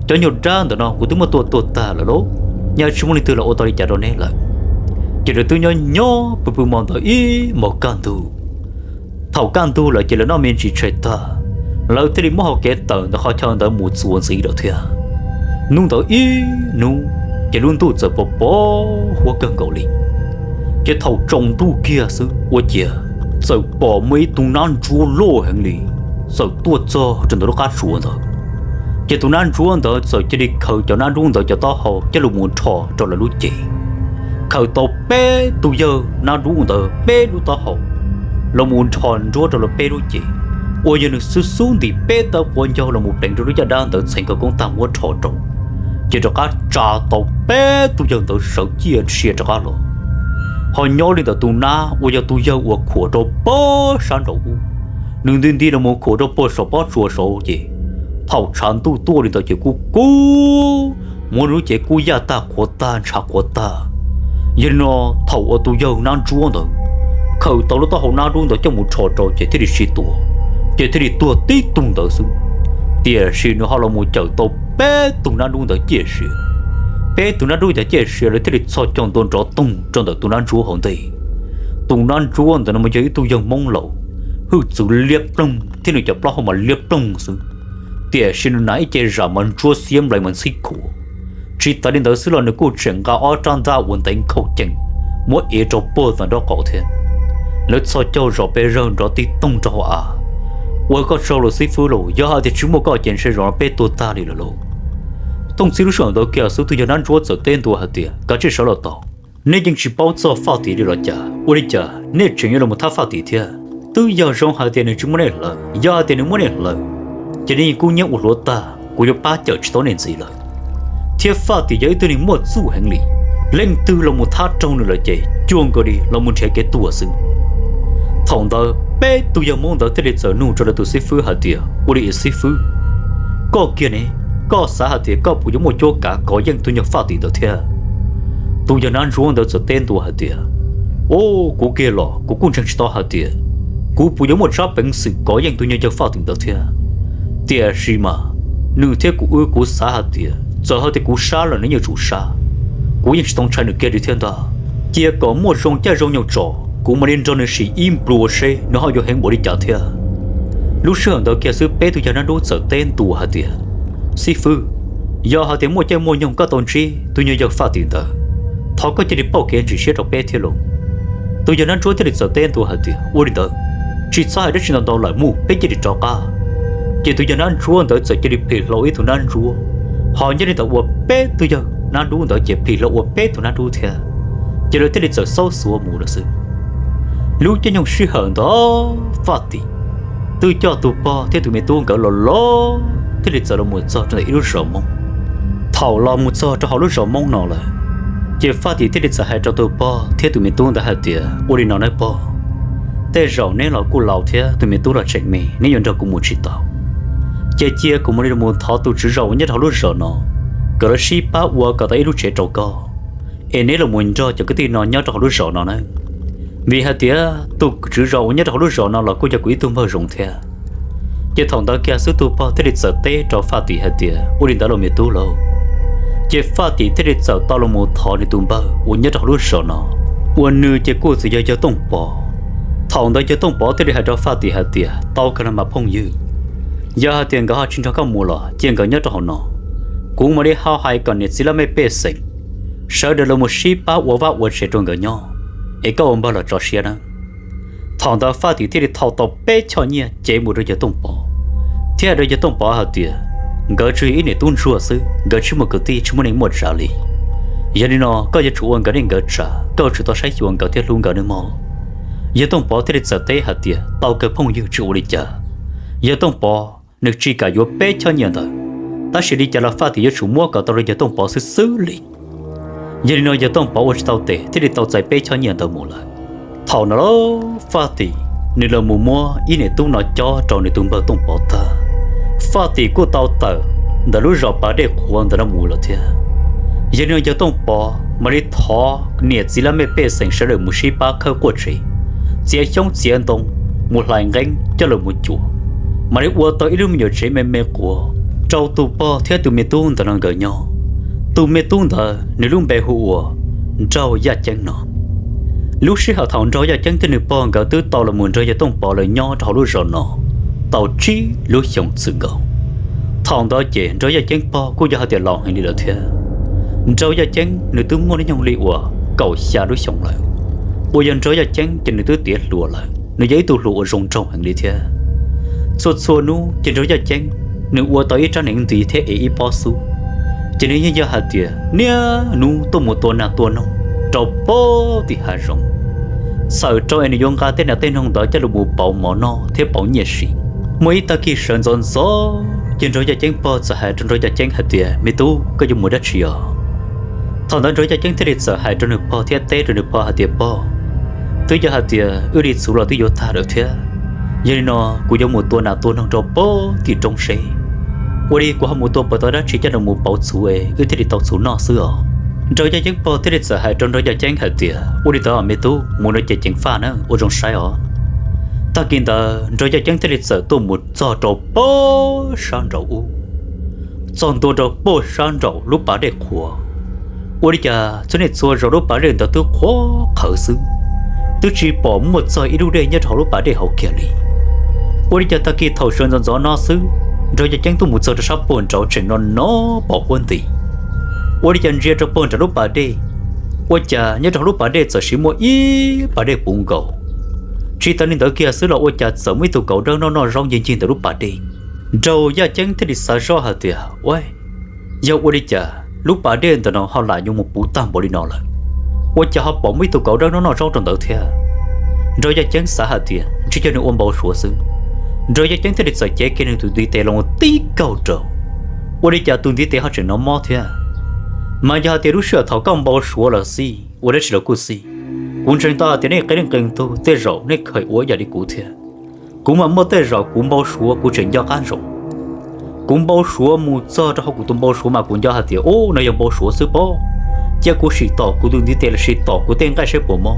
Cov nyuag dab ntawm no kuv twb muab tua tuag tag lawm lauj, yeej tsis muaj leej twg los ua tau li cas rau neb lawm. Ces lawv twb nyob nyob pw pw hmo ntawd ib hmos kaj ntug. Thaum kaj ntug lawm ces lawv noj me ntsis tshais tag, lawv thiaj li muab hau kev tawm ntawm qhov chaw ntawd mus txuas ntxiv lawm thiab. Hnub ntawd ib hnub ces lub ntuj txawm pos pos huab kawg nkaus li. Ces thaum tsaus ntuj kiag xwb ua ciav txawm pom muaj ib tug nab ntsuab loj heev li txawm tuaj txog rau ntawm lub qab tsuas ntawd. Ces tus nab ntsuab ntawd txawm cia li khaws cov nab nrub ntawd cov taub hau coj los mus rho rau lawv lub cev. Khaws tau peb tug yawg nab nrub ntawd peb lub taub hau los mus nrho nruab rau lawv peb lub cev, uas yog nws xub xub ntim peb tawb quav ncaug los mus pleev rau lub caj dab ntawd txheev khawv koob tag muab rho rau, ces rov qab tsa tau peb tug yawg ntawd sawv ciaj sia rov qab los. Ho nyob li ntawm tus nab uas yog tus yawg uas khuam rau pog sab nraud ub, nws nti nti los mus khuam rau pog saum pob tsuas saud ces thaum tshav ntuj tuaj li ntawd ces kub kub, muab nws lub cev kub yaj tag qhuav tag ntshav qhuav tag. Yog li no, thaum uas tus yawg nab ntsuab ntawd khaws tau lub taub hau nab dub ntawd coj mus rho rau ces thiaj li sib tua, ces thiaj li tuag tib tug ntawd xwb. Tiam sis nws ho los mus cawm tau peb tug nab dub ntawd ciaj sia. Peb tug nab dub ntawd ciaj sia lawv thiaj li txhos caug ntua nrov toog rau ntawm tus nab ntsuab hauv ntej. Tus nab ntsuab ntawm no mas yog ib tug yawg Hmoob laus, hwj txwv liab ploog thiab nws cov plaub hau mas liab ploog xwb. Tiam sis nws hnav ib ce zam mas ntsuab xiab nplaim mas ntxhib khuav. Tsis tas li ntawd xwb los nws kuj tseem nqa ob rab ntaj uas ntev nkhaus cees muab ev rau puag tom nraub qaum thiab. Lawv txhos caug zom pes zawg nrov tib toog rau hauv av. Ua koj tsaug los xib fwb lauj, yog hais tias tsis muaj koj ces ntshe zaum no peb tuag tag li lawm lauj. Tooj txij lub sij hawm ntawd kiag xwb tus yawg nab ntsuab txawm teb ntua hais tias, Kav tsij sawv los tau. Nej yeej tsis paub txog Faj Tim li los cas? Ua li cas nej tseem yuav los thab Faj Tim thiab? Twb yog zoo hais tias nws tsis muaj nej hlawv, yog hais tias nws muaj nej hlawv, ces nej yeej kub hnyiab ua hluav tag, kuv yuav pab cawm tsis tau nej ntxiv lawm. Thiab Faj Tim yog ib tug neeg muaj txuj heev li, leej twg los mus thab raug nws lawm ces cuag nkaus li los mus nrhiav kev tuag xwb. Thaum ntawd peb tug yawg Hmoob ntawd thiaj li txawm nug rau lawv tus xib fwb hais tias, Ua li xib fwb, koj kiag ne, koj xav hais tias koj puas yuav muaj cuab kav kov yeej tus yawg Faj Tim ntawd thiab? Tus yawg nab ntsuab ntawd txawm teb ntua hais tias, Au, kuv kiag los kuv kuj ntseeg tsis tau hais tias kuv puas yuav muaj tsab peev xwm kov yeej tus yawg Faj Tim ntawd thiab. Tiam sis mas nws thiab kuv wb kuv xav hais tias txawm hais tias kuv sab los nws yeej tsum sab, kuv yeej tsis tau ntshai nws kiag li thiab ntag. Cia kom muaj zoo caij zoo nyoog tso, kuv mam li nrog nws sim ib nplua seb nws ho yuav heev npaum li cas thiab. Lub sij hawm ntawd kiag xwb peb tug yawg nab ntsuab txawm teb ntua hais tias, Xib fwb, yog hais tias muaj caij muaj nyoog koj tau ntsib tus yawg Faj Tim ntawd, thov koj cia li pauj kev ntsim siab rau peb thiab lauj. Tus yawg nab ntsuab thiaj li txawm teb ntua hais tias, Ua li ntawd, tsis txhob hais dab tsi ntau ntau lawm, mus peb cia li rov qab. Ces tus yawg nab ntsuab ntawd txawm cia li plhis hlo ib tug nab ntsuab, ho nyob li ntawd ua peb tug yawg nab ntsuab ntawd ces plhis hlo ua peb tug nab ntsuab thiab. Ces lawv thiaj li txawm xaub xuav mus lawm xwb. Lub caij nyoog sij hawm ntawd Faj Tim twb coj tus pog thiab tus me tub nkawd los los thiaj li txawm los mus txog rau ntawm ib lub zos Hmoob. Thaum los mus txog rau hauv lub zos Hmoob no lawm, ces Faj Tim thiaj li txawm hais rau tus pog thiab tus me tub ntawd hais tias, Ua li no nawb pog, tej zaum neb los kuj laus thiab tus me tub los tseem me, neb yuav nrog kuv mus tsis tau. Ces cia kuv mam li los mus thov tus tswv zos uas nyob rau hauv lub zos no kom lawv sib pab ua kom tau ib lub tsev rau koj, es neb los mus nrog cov kwv tij no nyob rau hauv lub zos no nawb. Vim hais tias tus tswv zos uas nyob rau hauv lub zos no los kuj yog kuv ib tug npawg zoo thiab. Ces thaum ntawd kiag xwb tus pog thiaj li txawm teb rau Faj Tim hais tias, Ua li ntawd los me tub lauj. Ces Faj Tim thiaj li txawm tau los mus thov nws tus npawg uas nyob rau hauv lub zos no, uas nws ces kuj txawm yog yawg Tooj Pov. Thaum ntawd yawg Tooj Pov thiaj li hais rau Faj Tim hais tias, Tau kawg los mas phooj ywg, yog hais tias nkawd ho tsis nrog koj mus los cia nkawd nyob rau hauv no, kuv mam li ho hais kom niam txiv laj mej pej xeem sawv daws los mus sib pab ua vaj ua tsev rau nkawd nyob, es koj ua npawg los tso siab nawb. Thaum ntawd Faj Tim thiaj li thau tau peb choj nyiaj cev mus rau yawg Tooj Pov, thiab hais rau yawg Tooj Pov hais tias, Nkawd tsuas yog ib niam tub ntsuag xwb, nkawd tsis muaj kwv tij tsis muaj neej muaj tsav li. Yog li no koj yuav tsum ua nkawd neej nkawd tsav, koj yuav tsum tau saib xyuas nkawd thiab hlub nkawd nawb mog. Yawg Tooj Pov thiaj li txawm teb hais tias, Tau kawg phooj ywg, tsis ua li cas. Yawg Tooj Pov nws tsis kam yuav peb choj nyiaj ntawd, tab sis li cas los Faj Tim yuav tsum muab kom tau rau yawg Tooj Pov xwb xwb li. Yog li no yawg Tooj Pov ua tsis tau tes thiaj li tau txais peb choj nyiaj ntawd mus lawm. Thaum no Faj Tim nws los mus muab ib niam tub no cob rau nws tus npawg Tooj Pov tag, Faj Tim kuj tau tawm ntawm lub zos Pas Dej Qhuav ntawm no mus lawm thiab. Yog li no yawg Tooj Pov mam li thov niam txiv laj mej pej xeem sawv daws mus sib pab khawb quaj tsev, txiav xyoob txiav ntoo, mus hlais nqeeb coj los mus cuam, mam li ua tau ib lub me nyuam tsev me me quav rau tus pog thiab tus me tub ntawm no nkawd nyob. Tus me tub ntawd nws lub npe hu ua Nraug Yaj Ceeb no. Lub sij hawm thaum Nraug Yaj Ceeb thiab nws pog nkawd twb tau los mus nrog yawg Tooj Pov lawv nyob rau hauv lub zos no tau tsib lub xyoos txwm nkaus. Thaum ntawd ces Nraug Yaj Ceeb pog kuj yog hais tias laus heev li lawm thiab. Nraug Yaj Ceeb nws twb muaj hnub nyoog li uas kaum xya lub xyoos lawm. Uas yog Nraug Yaj Ceeb ces nws twb tiav hluas lawm, nws yog ib tug hluas uas zoo nraug heev li thiab. Txhua txhua hnub ces Nraug Yaj Ceeb nws ua tau ib rab hneev nti thiab ev ib pob xub, ces nws yeej yog hais tias niaj hnub tuaj mus tua nas tua noog rau pem tim hav zoov, txhawm rau es nws yuav nqa tej nas tej noog ntawd coj los mus pauv mov noj thiab pauv nyiaj siv. Muaj ib tag kis sawv ntxov ntxov ces Nraug Yaj Ceeb pog txawm hais rau Nraug Yaj Ceeb hais tias, Me tub, koj yuav mus dab tsi os? Thaum ntawd Nraug Yaj Ceeb thiaj li txawm hais rau nws pog thiab teb rau nws pog hais tias, Pog, twb yog hais tias wb li txhuv los twb yuav tag lawm thiab, yog li no kuv yuav mus tua nas tua noog rau pem tim roob seb ua li kuv ho mus tua puas tau dab tsi coj los mus pauv txhuv es wb thiaj li tau txhuv noj xwb os. Nraug Yaj Ceeb pog thiaj li txawm hais rau Nraug Yaj Ceeb hais tias, ua li ntawd os me tub, mus no ces ceev faj na, ua zoo saib os. Tag kis ntawd Nraug Yaj Ceeb thiaj li txawm tuaj mus txog rau pag sab nraum ub, txog ntua rau pag sab nraum lub pas dej qhuav. Ua li cas txhua niaj txhua zaus lub pas dej ntawd twb qhuav qhawv xwb, twb tsis pom muaj txog ib lub dej nyob rau hauv lub pas dej hauv kiag li. Ua li cas tag kis thaum sawv ntxov ntxov no xwb, Nraug Yaj Ceeb tuaj mus txog rau sab pag nraud tseem no no pom huab nti. Ua li cas ntsia rau pag nraum lub pas dej, ua cas nyob rau hauv lub pas dej txawm siv muaj ib pas dej puv nkaus. Tsis tas li ntawd kiag xwb los ua cas txawm muaj ib tug kauv dawb noj noj zaub ncig ncig ntawm lub pas dej. Nraug Yaj Ceeb thiaj li xav zoj hais tias, ua, yog ua li cas lub pas dej ntawm no ho lam yuav mus puv tag npaum li no lawm? Ua cas ho pom muaj ib tug kauv dawb noj noj zaub rau ntawd thiab? Nraug Yaj Ceeb xav hais tias ntshe yog nws ua npau suav xwb. Nraug Yaj Ceeb thiaj li txawm cev kiag nws tus ntiv tes los mus tib kaug rau. Ua li cas tus ntiv tes ho tseem hnov mob thiab? Mas yog hais tias lub sij hawm thaum koj npau suav los xij, ua dab tsi los kuj xij, kuv ntseeg tau hais tias nej qee leej qee tug tej zaum nej khaws ua ib yam li kuv thiab. Kuv mas muaj tej zaum kuv npau suav kuv tseem nco qab ntsoov. Kuv npau suav mus txog rau hauv kuv tus npau suav mas kuv nco hais tias, u, no yog npau suav xwb pob. Cia kuv sim tom kuv tus ntiv tes los sis tom kuv tej nqaij saib puas mob.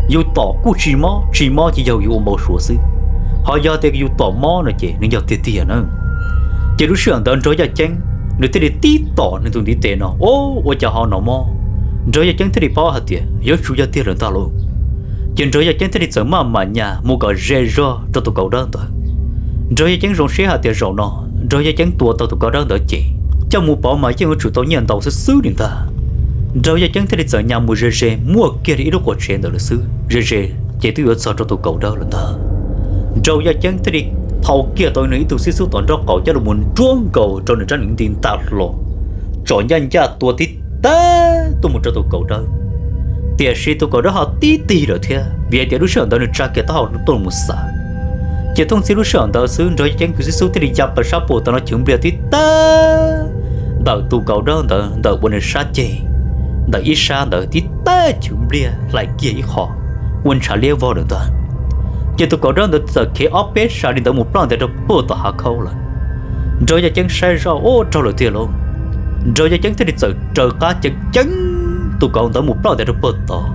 Yus tom kuj tsis mob, tsis mob ces yog yus ua npau suav xwb. Ho yog tias yus tom mob no ces nws yog tiag tiag na. Ces lub sij hawm ntawd Nraug Yaj Ceeb nws thiaj li tib tom nws tus ntiv tes no, u, ua cas ho hnov mob. Nraug Yaj Ceeb thiaj li paub hais tias yuav tsum yog tiag lawm ntag lauj. Ces Nraug Yaj Ceeb thiaj li txawm maj mam nyas mus kom ze zog rau tus kauv dawb ntawd. Nraug Yaj Ceeb zoo siab hais tias zaum no Nraug Yaj Ceeb tua tau tus kauv dawb ntawd ces coj mus pov mas yeej yuav tsum tau nyiaj ntau xwb xwb li ntag. Nraug Yaj Ceeb thiaj li txawm nyas mus ze ze muaj kiag li ib lub quas tsev ntawd lawm xwb, ze ze ces twb yuav txog rau tus kauv dawb lawm ntag. Nraug Yaj Ceeb thiaj li thau kiag tau nws ib tug xib xub tom nraub qaum coj los mus nruab nkaus rau nws rab niv nti nta hlo, tsom ncaj ncaj tua tib tag tuaj mus rau tus kauv dawb. Tiam sis tus kauv dawb ho tib tig lawm thiab, vim hais tias lub sij hawm ntawd nws tsa kiag taub hau tuaj mus xav. Ces thooj txhij lub sij hawm ntawd xwb Nraug Yaj Ceeb tus xib xub thiaj li ya plaws sab pag tau no chwv npliag tib tag ntawm tus kauv dawb ntawd ntawm uas nws sab ceg, ntawm ib sab ntawd tib tag chwv npliag hlais kiag ib qho ua ntshav liab vog lawm ntag. Ces tus kauv dawb ntawd txawm khiav ob peb sab li ntawd mus ploj ntais rau pag tom hav khaub lawm. Nraug Yaj Ceeb saib zoj, u, raug lawm tiag lauj. Nraug Yaj Ceeb thiaj li txawm raws qab ceev ceev tus kauv ntawd mus ploj ntais rau pag tod.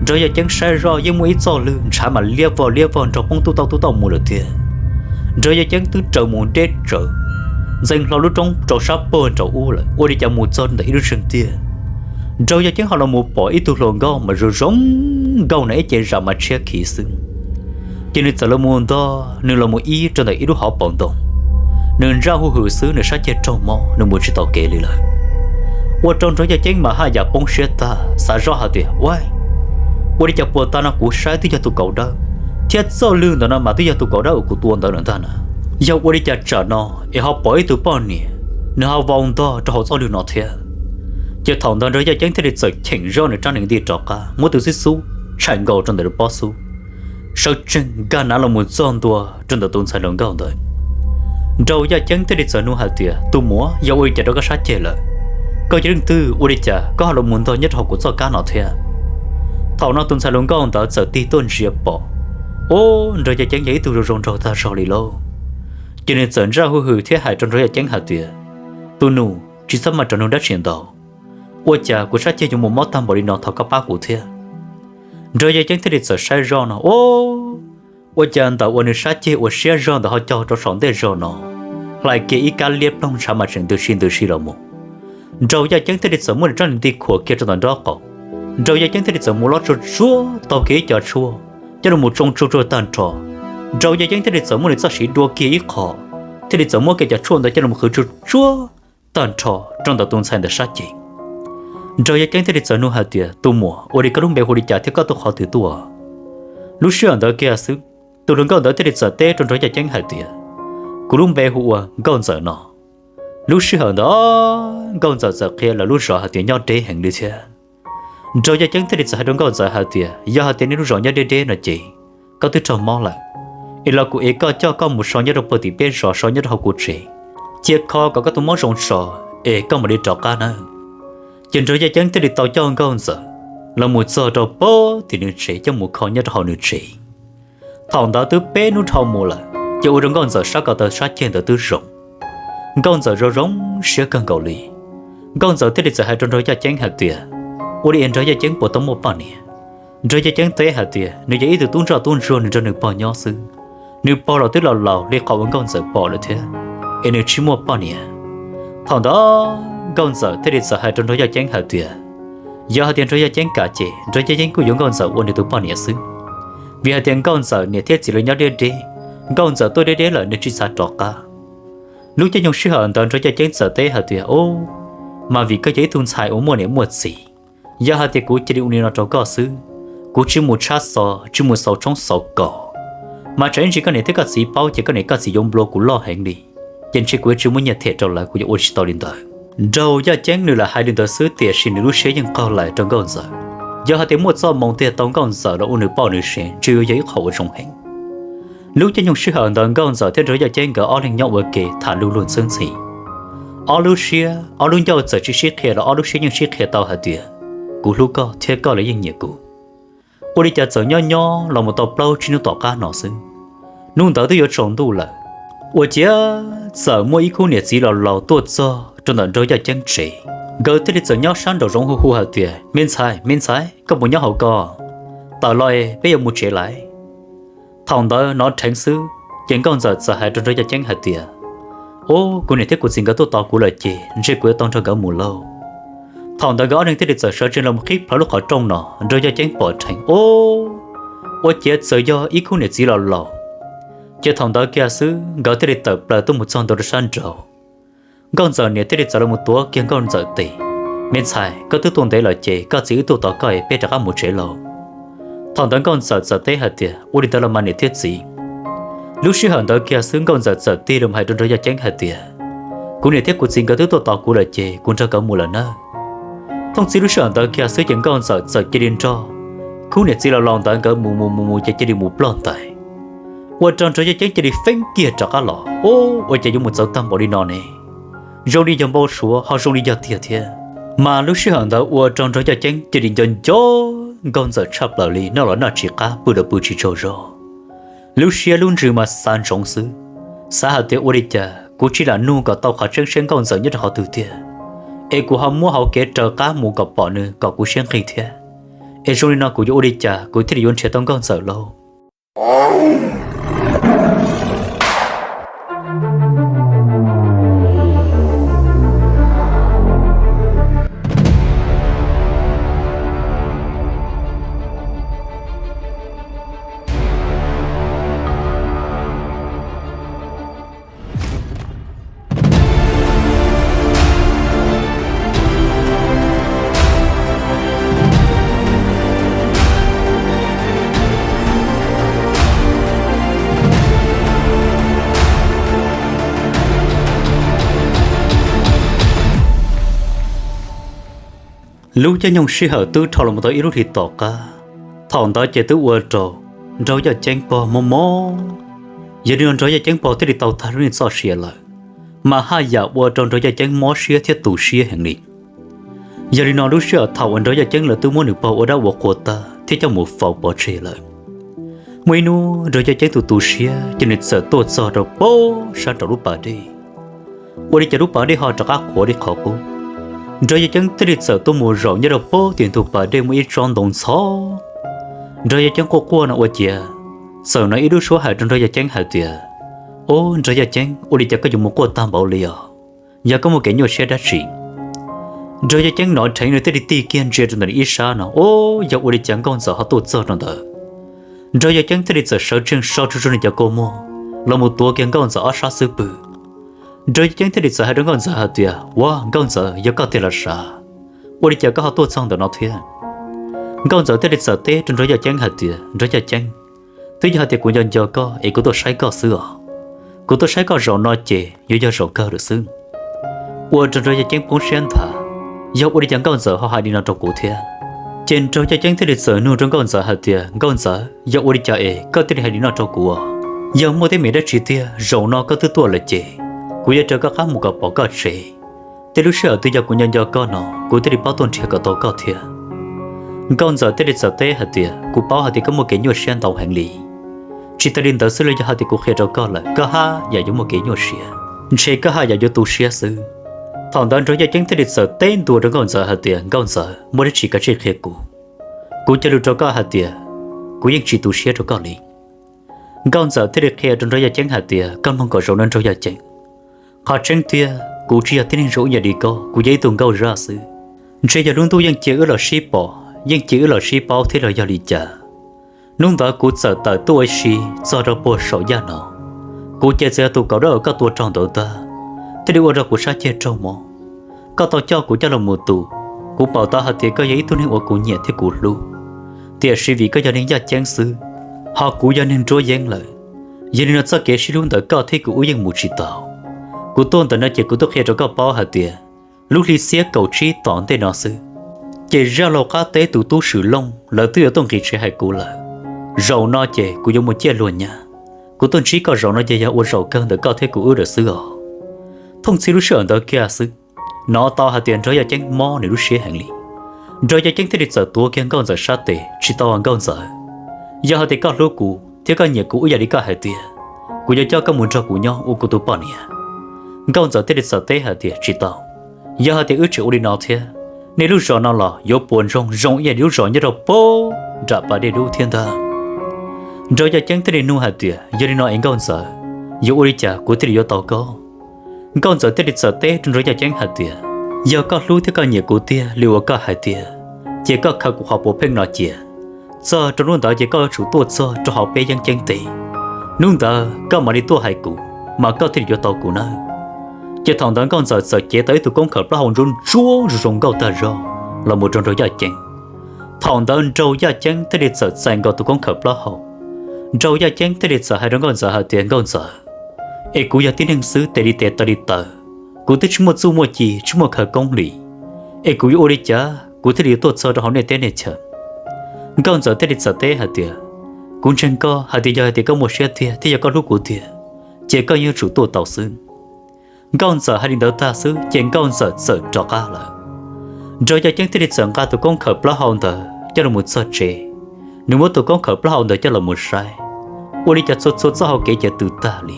Nraug Yaj Ceeb saib zoj yeej muaj ib txoj lwg ntshav mas liab vog liab vog nrog poob tub tauj tub tauj mus lawm tiag. Nraug Yaj Ceeb twb raws mus deb tsawv ntxeev hlo lub roob rau sab pag nraud ub lawm, ua li cas mus txog ntawm ib lub zeeg tiag, Nraug Yaj Ceeb ho los mus pom ib tug hluas nkauj mas zoo zoo nkauj na, ib ce zam mas tshiab khiv xwb. Ces nws txawm los mus ntog nws los mus ib rau ntawm ib lub hauv paus ntoo. Nws ntsaj hu hwm xwb, nws sab ceg raug mob, nws mus tsis tau kev li lawm. Ua rau Nraug Yaj Ceeb mas haj yam poob siab tag, xav zoj hais tias, ua, ua li cas puag ta no kuv saib twb yog tus kauv dawb, thiab txoj lwg ntawm no mas twb yog tus kauv dawb uas kuv tua ntawd lawm ntag na. Yog ua li cas tsam no es ho pom ib tug poj niam nws ho vau ntog rau hauv txoj lwg no thiab? Ces thaum ntawd Nraug Yaj Ceeb thiaj li txawm cheem zoj nws rab niv nti rov qab, muab tus xib xub tshais nkaus rau ntawm lub pob xub, sawv tsees nkag nav los mus txog ntua rau ntawm tus ntxhais hluas nkauj ntawd. Nraug Yaj Ceeb thiaj li txawm nug hais tias, tus muam, yog ua li cas rau koj sab ceg lawm? Koj yog leej twg, ua li cas koj ho los mus ntog nyob rau hauv kuv txoj kab no thiab? Thaum no tus ntxhais hluas nkauj ntawd txawm tig tuaj ntsia pom, u, Nraug Yaj Ceeb yog ib tug zoo zoo nraug tag zog li lauj. Ces nws txawm ntsaj hu hwm thiab hais rau Nraug Yaj Ceeb hais tias, tus nus, tsis txhob maj rov nug dab tsi ntau. Ua cas kuv sab ceg yuav mus mob tag npaum li no, thov koj pab kuv thiab. Nraug Yaj Ceeb thiaj li txawm saib zoj no, u, ua cas ntawm uas nws sab ceg uas siab zog ntawd ho co rau saum ntej zog no, hlais kiag ib kab liab ploog ntshav mas tseem ntws si ntws si los mus. Nraug Yaj Ceeb thiaj li txawm muab nws rab niv nti khuam kiag rau ntawm nraub qaum. Nraug Yaj Ceeb thiaj li txawm mus lob tsuag tsuag taug kiag ib co tshuaj coj los mus tsoo tsuag tsuag tag nrho. Nraug Yaj Ceeb thiaj li txawm muab nws txoj siv dua kiag ib qho, thiaj li txawm muab kiag cov tshuaj ntawd coj los qhwv tsuag tsuag tag nrho rau ntawm tus ntxhais ntawd sab ceg. Nraug Yaj Ceeb thiaj li txawm nug hais tias, tus muam, ua li koj lub npe hu li cas thiab koj tuaj qhov twg tuaj? Lub sij hawm ntawd kiag xwb, tus hluas nkauj ntawd thiaj li txawm teb rau Nraug Yaj Ceeb hais tias, kuv lub npe hu ua Nkauj Ntxawm no. Lub sij hawm ntawd Nkauj Ntxawm txawm qhia lawv lub zos hais tias nyob deb heev li thiab. Nraug Yaj Ceeb thiaj li txawm hais rau Nkauj Ntxawm hais tias, yog hais tias nej lub zos nyob deb deb no ces koj twb raug mob lawm, es los kuv ev koj coj koj mus so nyob rau pag tim peb zos, so nyob rau hauv kuv tsev, cia kho kom koj tus mob zoo tso, es koj mam li rov qab nawb. Ces Nraug Yaj Ceeb thiaj li tau coj Nkauj Ntxawm los mus txog rau pag tim nws tsev, coj mus kho nyob rau hauv nws tsev. Thaum ntawd twb peb hnub dhau mus lawm, ces ua rau Nkauj Ntxawm sab ko taw sab ceg ntawd twb zoo. Nkauj Ntxawm zoo zoo siab kawg nkaus li. Nkauj Ntxawm thiaj li txawm hais rau Nraug Yaj Ceeb hais tias, ua li es Nraug Yaj Ceeb puas tau muaj poj niam? Nraug Yaj Ceeb teb hais tias nws yog ib tug tub ntsoj tub ntsuag, nws nrog nws pog nyob xwb. Nws pog los twb laus laus li qhov uas Nkauj Ntxawm pom lawm thiab, es nws tsis muaj poj niam. Thaum ntawd Nkauj Ntxawm thiaj li txawm hais rau Nraug Yaj Ceeb hais tias, yog hais tias Nraug Yaj Ceeb kam ces Nraug Yaj Ceeb kuj yuav Nkauj Ntxawm ua nws tus poj niam xwb. Vim hais tias Nkauj Ntxawm niam thiab txiv lawv nyob deb deb, Nkauj Ntxawm tuaj deb deb lawm nws tsis xav rov qab. Lub caij nyoog sij hawm ntawd Nraug Yaj Ceeb txawm teb hais tias, o, mas vim koj yog ib tug ntxhais uas muaj niam muaj txiv, yog hais tias kuv cia li ua li no rau koj xwb, kuv tsis mus tshab xov, tsis mus xauv tshoob xauv kos, mas tsam ib ntsis koj niam thiab koj txiv paub ces koj niam koj txiv yuav nplua kuv loj heev li, ces ntshe kuv yuav tsis muaj nyiaj them rau lawv, kuv yuav ua tsis tau li ntawd. Nraug Yaj Ceeb nws lam hais li ntawd xwb tiam sis nws lub siab yeej qaug lawm rau Nkauj Ntxawm. Yog hais tias muaj txoj hmoo tiag tau Nkauj Ntxawm los ua nws poj nws sev ntshe yuav yog ib qho uas zoo heev. Lub caij nyoog sij hawm ntawd Nkauj Ntxawm thiab Nraug Yaj Ceeb nkawd ob leeg nyob ua ke tham luj luj ntxhwb ntxhi. Ob lub siab, ob lub ncauj txawm tsis sib qhia los ob lub siab yeej sib qhia tau hais tias, kuv hlub koj thiab koj los yeej nyiam kuv. Ua li cas txawm nyob nyob los mus tau plaub tsib hnub tom qab no xwb, hnub ntawd twb yuav tsaus ntuj lawm, ua ciav txawm muaj ib khub niam txiv laus laus tuaj txog rau ntawm Nraug Yaj Ceeb tsev. Nkawd thiaj li txawm nyob sab nraum zoov hu hu hais tias, me ntxhais, me ntxhais, koj puas nyob hauv ko? Tawm los es peb yuav mus tsev lawm. Thaum ntawd hnov dheev xwb, ces Nkauj Ntxawm txawm hais rau Nraug Yaj Ceeb hais tias, o, kuv niam thiab kuv txiv nkawd tuaj tos kuv lawm ces ntshe kuv yuav tau nrog nkawd mus lauj. Thaum ntawd nkawd ob leeg thiaj li txawm sawv tsees los qhib plho lub qhov rooj no, Nraug Yaj Ceeb pom dheev, o, ua ciav txawm yog ib khub niam txiv laus laus. Ces thaum ntawd kiag xwb nkawd thiaj li tawm plaws tuaj mus txog ntua rau sab nraud. Nkauj Ntxawm niam thiaj li txawm los mus tuav kiag Nkauj Ntxawm tes, me ntxhais, koj twb tuaj ntev lawm ces koj txiv wb tuaj tos koj es peb rov qab mus tsev lauj. Thaum ntawd Nkauj Ntxawm txawm teb hais tias, ua li ntawd los mas niam thiab txiv. Lub sij hawm ntawd kiag xwb Nkauj Ntxawm txawm tig los hais rau Nraug Yaj Ceeb hais tias, kuv niam thiab kuv txiv nkawd twb tuaj tos kuv lawm ces kuv nrog nkawd mus lawm nawb. Thooj txij lub sij hawm ntawd kiag xwb ces Nkauj Ntxawm txawm cia li nrog khub niam txiv laus laus ntawd nkawd mus mus mus mus ces cia li mus ploj ntais, ua rau Nraug Yaj Ceeb cia li feeb kiag rov qab los, o, ua cas yuav mus txawv tag npaum li no ne? Zoo li yog npau suav ho zoo li yog tiag thiab. Mas lub sij hawm ntawd ua rau Nraug Yaj Ceeb cia li nco nco Nkauj Ntxawm tshaj plaws li, noj los noj tsis qab, pw los pw tsis tsaug zog. Lub siab lub ntsws mas xav ntsoov xwb, xav hais tias ua li cas kuv tsis lam nug kom tau qhov tseeb seb Nkauj Ntxawm nyob rau qhov twg tiag, es kuv ho muab hauv kev raws qab mus kom pom nws kom kuv siab nqig thiab. Es zoo li no kuv yuav ua li cas kuv thiaj li yuav nrhiav tau Nkauj Ntxawm lauj? Lub caij nyoog sij hawm twb dhau los mus tau ib lub hlis tom qab. Thaum ntawd ces twb ua rau Nraug Yaj Ceeb pog mob mob. Yog li no Nraug Yaj Ceeb pog thiaj li tau tag lub neej txoj sia lawm, mas haj yam ua rau Nraug Yaj Ceeb mob siab thiab tu siab heev li. Yog li no lub sij hawm thaum uas Nraug Yaj Ceeb lawv twb muab nws pog ua dab ua qhua tag thiab coj mus faus pov tseg lawm, muaj ib hnub Nraug Yaj Ceeb tus tu siab ces nws txawm tuaj txog rau pem sab nraum lub pas dej. Ua li cas lub pas dej ho rov qab qhuav li qhov qub. Nraug Yaj Ceeb thiaj li txawm tuaj mus zaum nyob rau pem tim ntug pas dej muaj ib tsob ntoo ntxhov. Nraug Yaj Ceeb quaj quaj no ua ciav txawm hnov ib lub suab hais rau Nraug Yaj Ceeb hais tias, o, Nraug Yaj Ceeb, ua li cas koj yuav mus quaj tag npaum li os? Yog koj muaj kev nyuaj siab dab tsi? Nraug Yaj Ceeb hnov dheev nws thiaj li tig kiag ntsia rau ntawm ib sab no, o, yog ua li cas Nkauj Ntxawm ho tuaj txog rau ntawd. Nraug Yaj Ceeb thiaj li txawm sawv tsees so tsuag tsuag nws cov kua muag los mus tuav kiag Nkauj Ntxawm ob sab xub pwg. Nraug Yaj Ceeb thiaj li txawm hais rau Nkauj Ntxawm hais tias, ua, Nkauj Ntxawm, yog koj tiag los sav? Ua li cas koj ho tuaj txog ntawm no thiab? Nkauj Ntxawm thiaj li txawm teb rau Nraug Yaj Ceeb hais tias, Nraug Yaj Ceeb, twb yog hais tias kuv nco nco koj es kuv tuaj saib koj xwb os. Kuv tuaj saib koj zaum no ces yuav yog zaum kawg lawm xwb. Ua rau Nraug Yaj Ceeb poob siab nthav, yog ua li cas Nkauj Ntxawm ho hais li no rau kuv thiab? Ces Nraug Yaj Ceeb thiaj li txawm nug rau Nkauj Ntxawm hais tias, Nkauj Ntxawm, yog ua li cas es koj thiaj li hais li no rau kuv? Yog muaj teeb meem dab tsi tiag, zaum no koj twb tuaj lawm ces kuv yuav raws koj qab mus kom pom koj tsev. Tej lub sij hawm twg yog kuv nco nco koj no kuv thiaj li paub tuaj nrhiav kom tau koj thiab. Nkauj Ntxawm thiaj li txawm teb hais tias, kuv paub hais tias koj muaj kev nyuaj siab ntau heev li. Tsis tas li ntawd xwb los yog hais tias kuv qhia rau koj lawm koj haj yam yuav muaj kev nyuaj siab, ntshe koj haj yam yuav tu siab xwb. Thaum ntawd Nraug Yaj Ceeb thiaj li txawm teb ntua rau Nkauj Ntxawm hais tias, Nkauj Ntxawm, muaj dab tsi kav tsij qhia kuv. Kuv cia lus rau koj hais tias, kuv yeej tsis tu siab rau koj li. Nkauj Ntxawm thiaj li qhia rau Nraug Yaj Ceeb hais tias, koj mloog kom zoo nawb Nraug Yaj Ceeb. Qhov tseeb tiag kuv tsis yog tib neeg zoo ib yam li koj, kuv yog ib tug nkauj zaj xwb. Ntshe yog lub ntuj yeej cia wb los sib pom, yeej cia wb los sib paub thiab los yog li cas. Hnub ntawd kuv txawm tawm tuaj ua si txog rau puag saum yaj no. Kuv ces txawm yog tus kauv dawb uas koj tua raug ntawd ntag, thiaj li ua rau kuv sab ceg raug mob. Koj tau coj kuv coj los mus tu, kuv pom tau hais tias koj yog ib tug neeg uas kuv nyiam thiab kuv hlub. Tiam sis vim koj yog neeg yaj ceeb xwb, ho kuv yog neeg nruab yeeb lawm, yog li no txoj kev sib hlub ntawm koj thiab kuv wb yeej mus tsis tau. Kuv tuaj ntawm no ces kuv tuaj qhia rau koj paub hais tias, lub hli xiab kaum tsib tom ntej no xwb, ces zaj laug qab teb tus tub Swm Looj lawv twb yuav tuaj nqis tsev hais kuv lawm. Zaum no ces kuv yuav mus ciaj luag nyab. Kuv tuaj ntsib koj zaum no ces yog ua zaum kawg ntawm koj thiab kuv wb lawm xwb os. Thooj txhij lub sij hawm ntawd kiag xwb, hnov tau hais tias Nraug Yaj Ceeb mob nws lub siab heev li. Nraug Yaj Ceeb thiaj li txawm tuav kiag Nkauj Ntxawm sab tes, tsis tau, Nkauj Ntxawm, yog hais tias koj hlub kuv thiab koj nyiam kuv ib yam li koj hais tias, kuv yuav coj koj mus nrog kuv nyob ua kuv tus poj niam. Nkauj Ntxawm thiaj li txawm teb hais tias, tsis tau. Yog hais tias wb tseem ua li no thiab, nej lub zos no los yuav puas ntsoog zoo ib yam li lub zos nyob rau puag nram pas dej dub thiab ntag. Nraug Yaj Ceeb thiaj li nug hais tias, yog li no es Nkauj Ntxawm, yuav ua li cas kuv thiaj li yuav tau koj? Nkauj Ntxawm thiaj li txawm teb rau Nraug Yaj Ceeb hais tias, yog koj hlub thiab koj nyiam kuv tiag li uas koj hais tias, ces koj khaws kuv qhov puav pheej no cia. Txog rau hnub ntawd ces koj yuav tsum tuaj txog rau hauv peb yeeb ceeb teb. Hnub ntawd koj mam li tuaj hais kuv, mas koj thiaj li yuav tau kuv nawb. Ces thaum ntawd Nkauj Ntxawm txawm cev tau ib tug koob khawm plaub hau ntsuab ntsuab zoo zoo nkauj tag zog los mus rau Nraug Yaj Ceeb. Thaum ntawd Nraug Yaj Ceeb thiaj li txawm txais nkaus tus koob khawm plaub hau. Nraug Yaj Ceeb thiaj li txawm hais rau Nkauj Ntxawm hais tias, Nkauj Ntxawm, es kuv yog tib neeg xwb tes li tes taw li taw, kuv twb tsis muaj txuj muaj ci tsis muaj khawv koob li, es kuv yuav ua li cas kuv thiaj li yuav tuaj txog rau hauv nej teb nej chaw? Nkauj Ntxawm thiaj li txawm teb hais tias, kuv ntseeg koj hais tias yog hais tias koj muaj siab tiag thiab yog koj hlub kuv tiag, ces koj yuav tsum tuaj tau xwb. Nkauj Ntxawm hais li ntawd tag xwb ces Nkauj Ntxawm txawm rov qab lawm. Nraug Yaj Ceeb thiaj li txawm nqa tus koob khawm plaub hau ntawd coj los mus txog tsev. Nws muab tus koob khawm plaub hau ntawd coj los mus saib, ua li cas txhua txhua txoj hau kev ces tws tag li.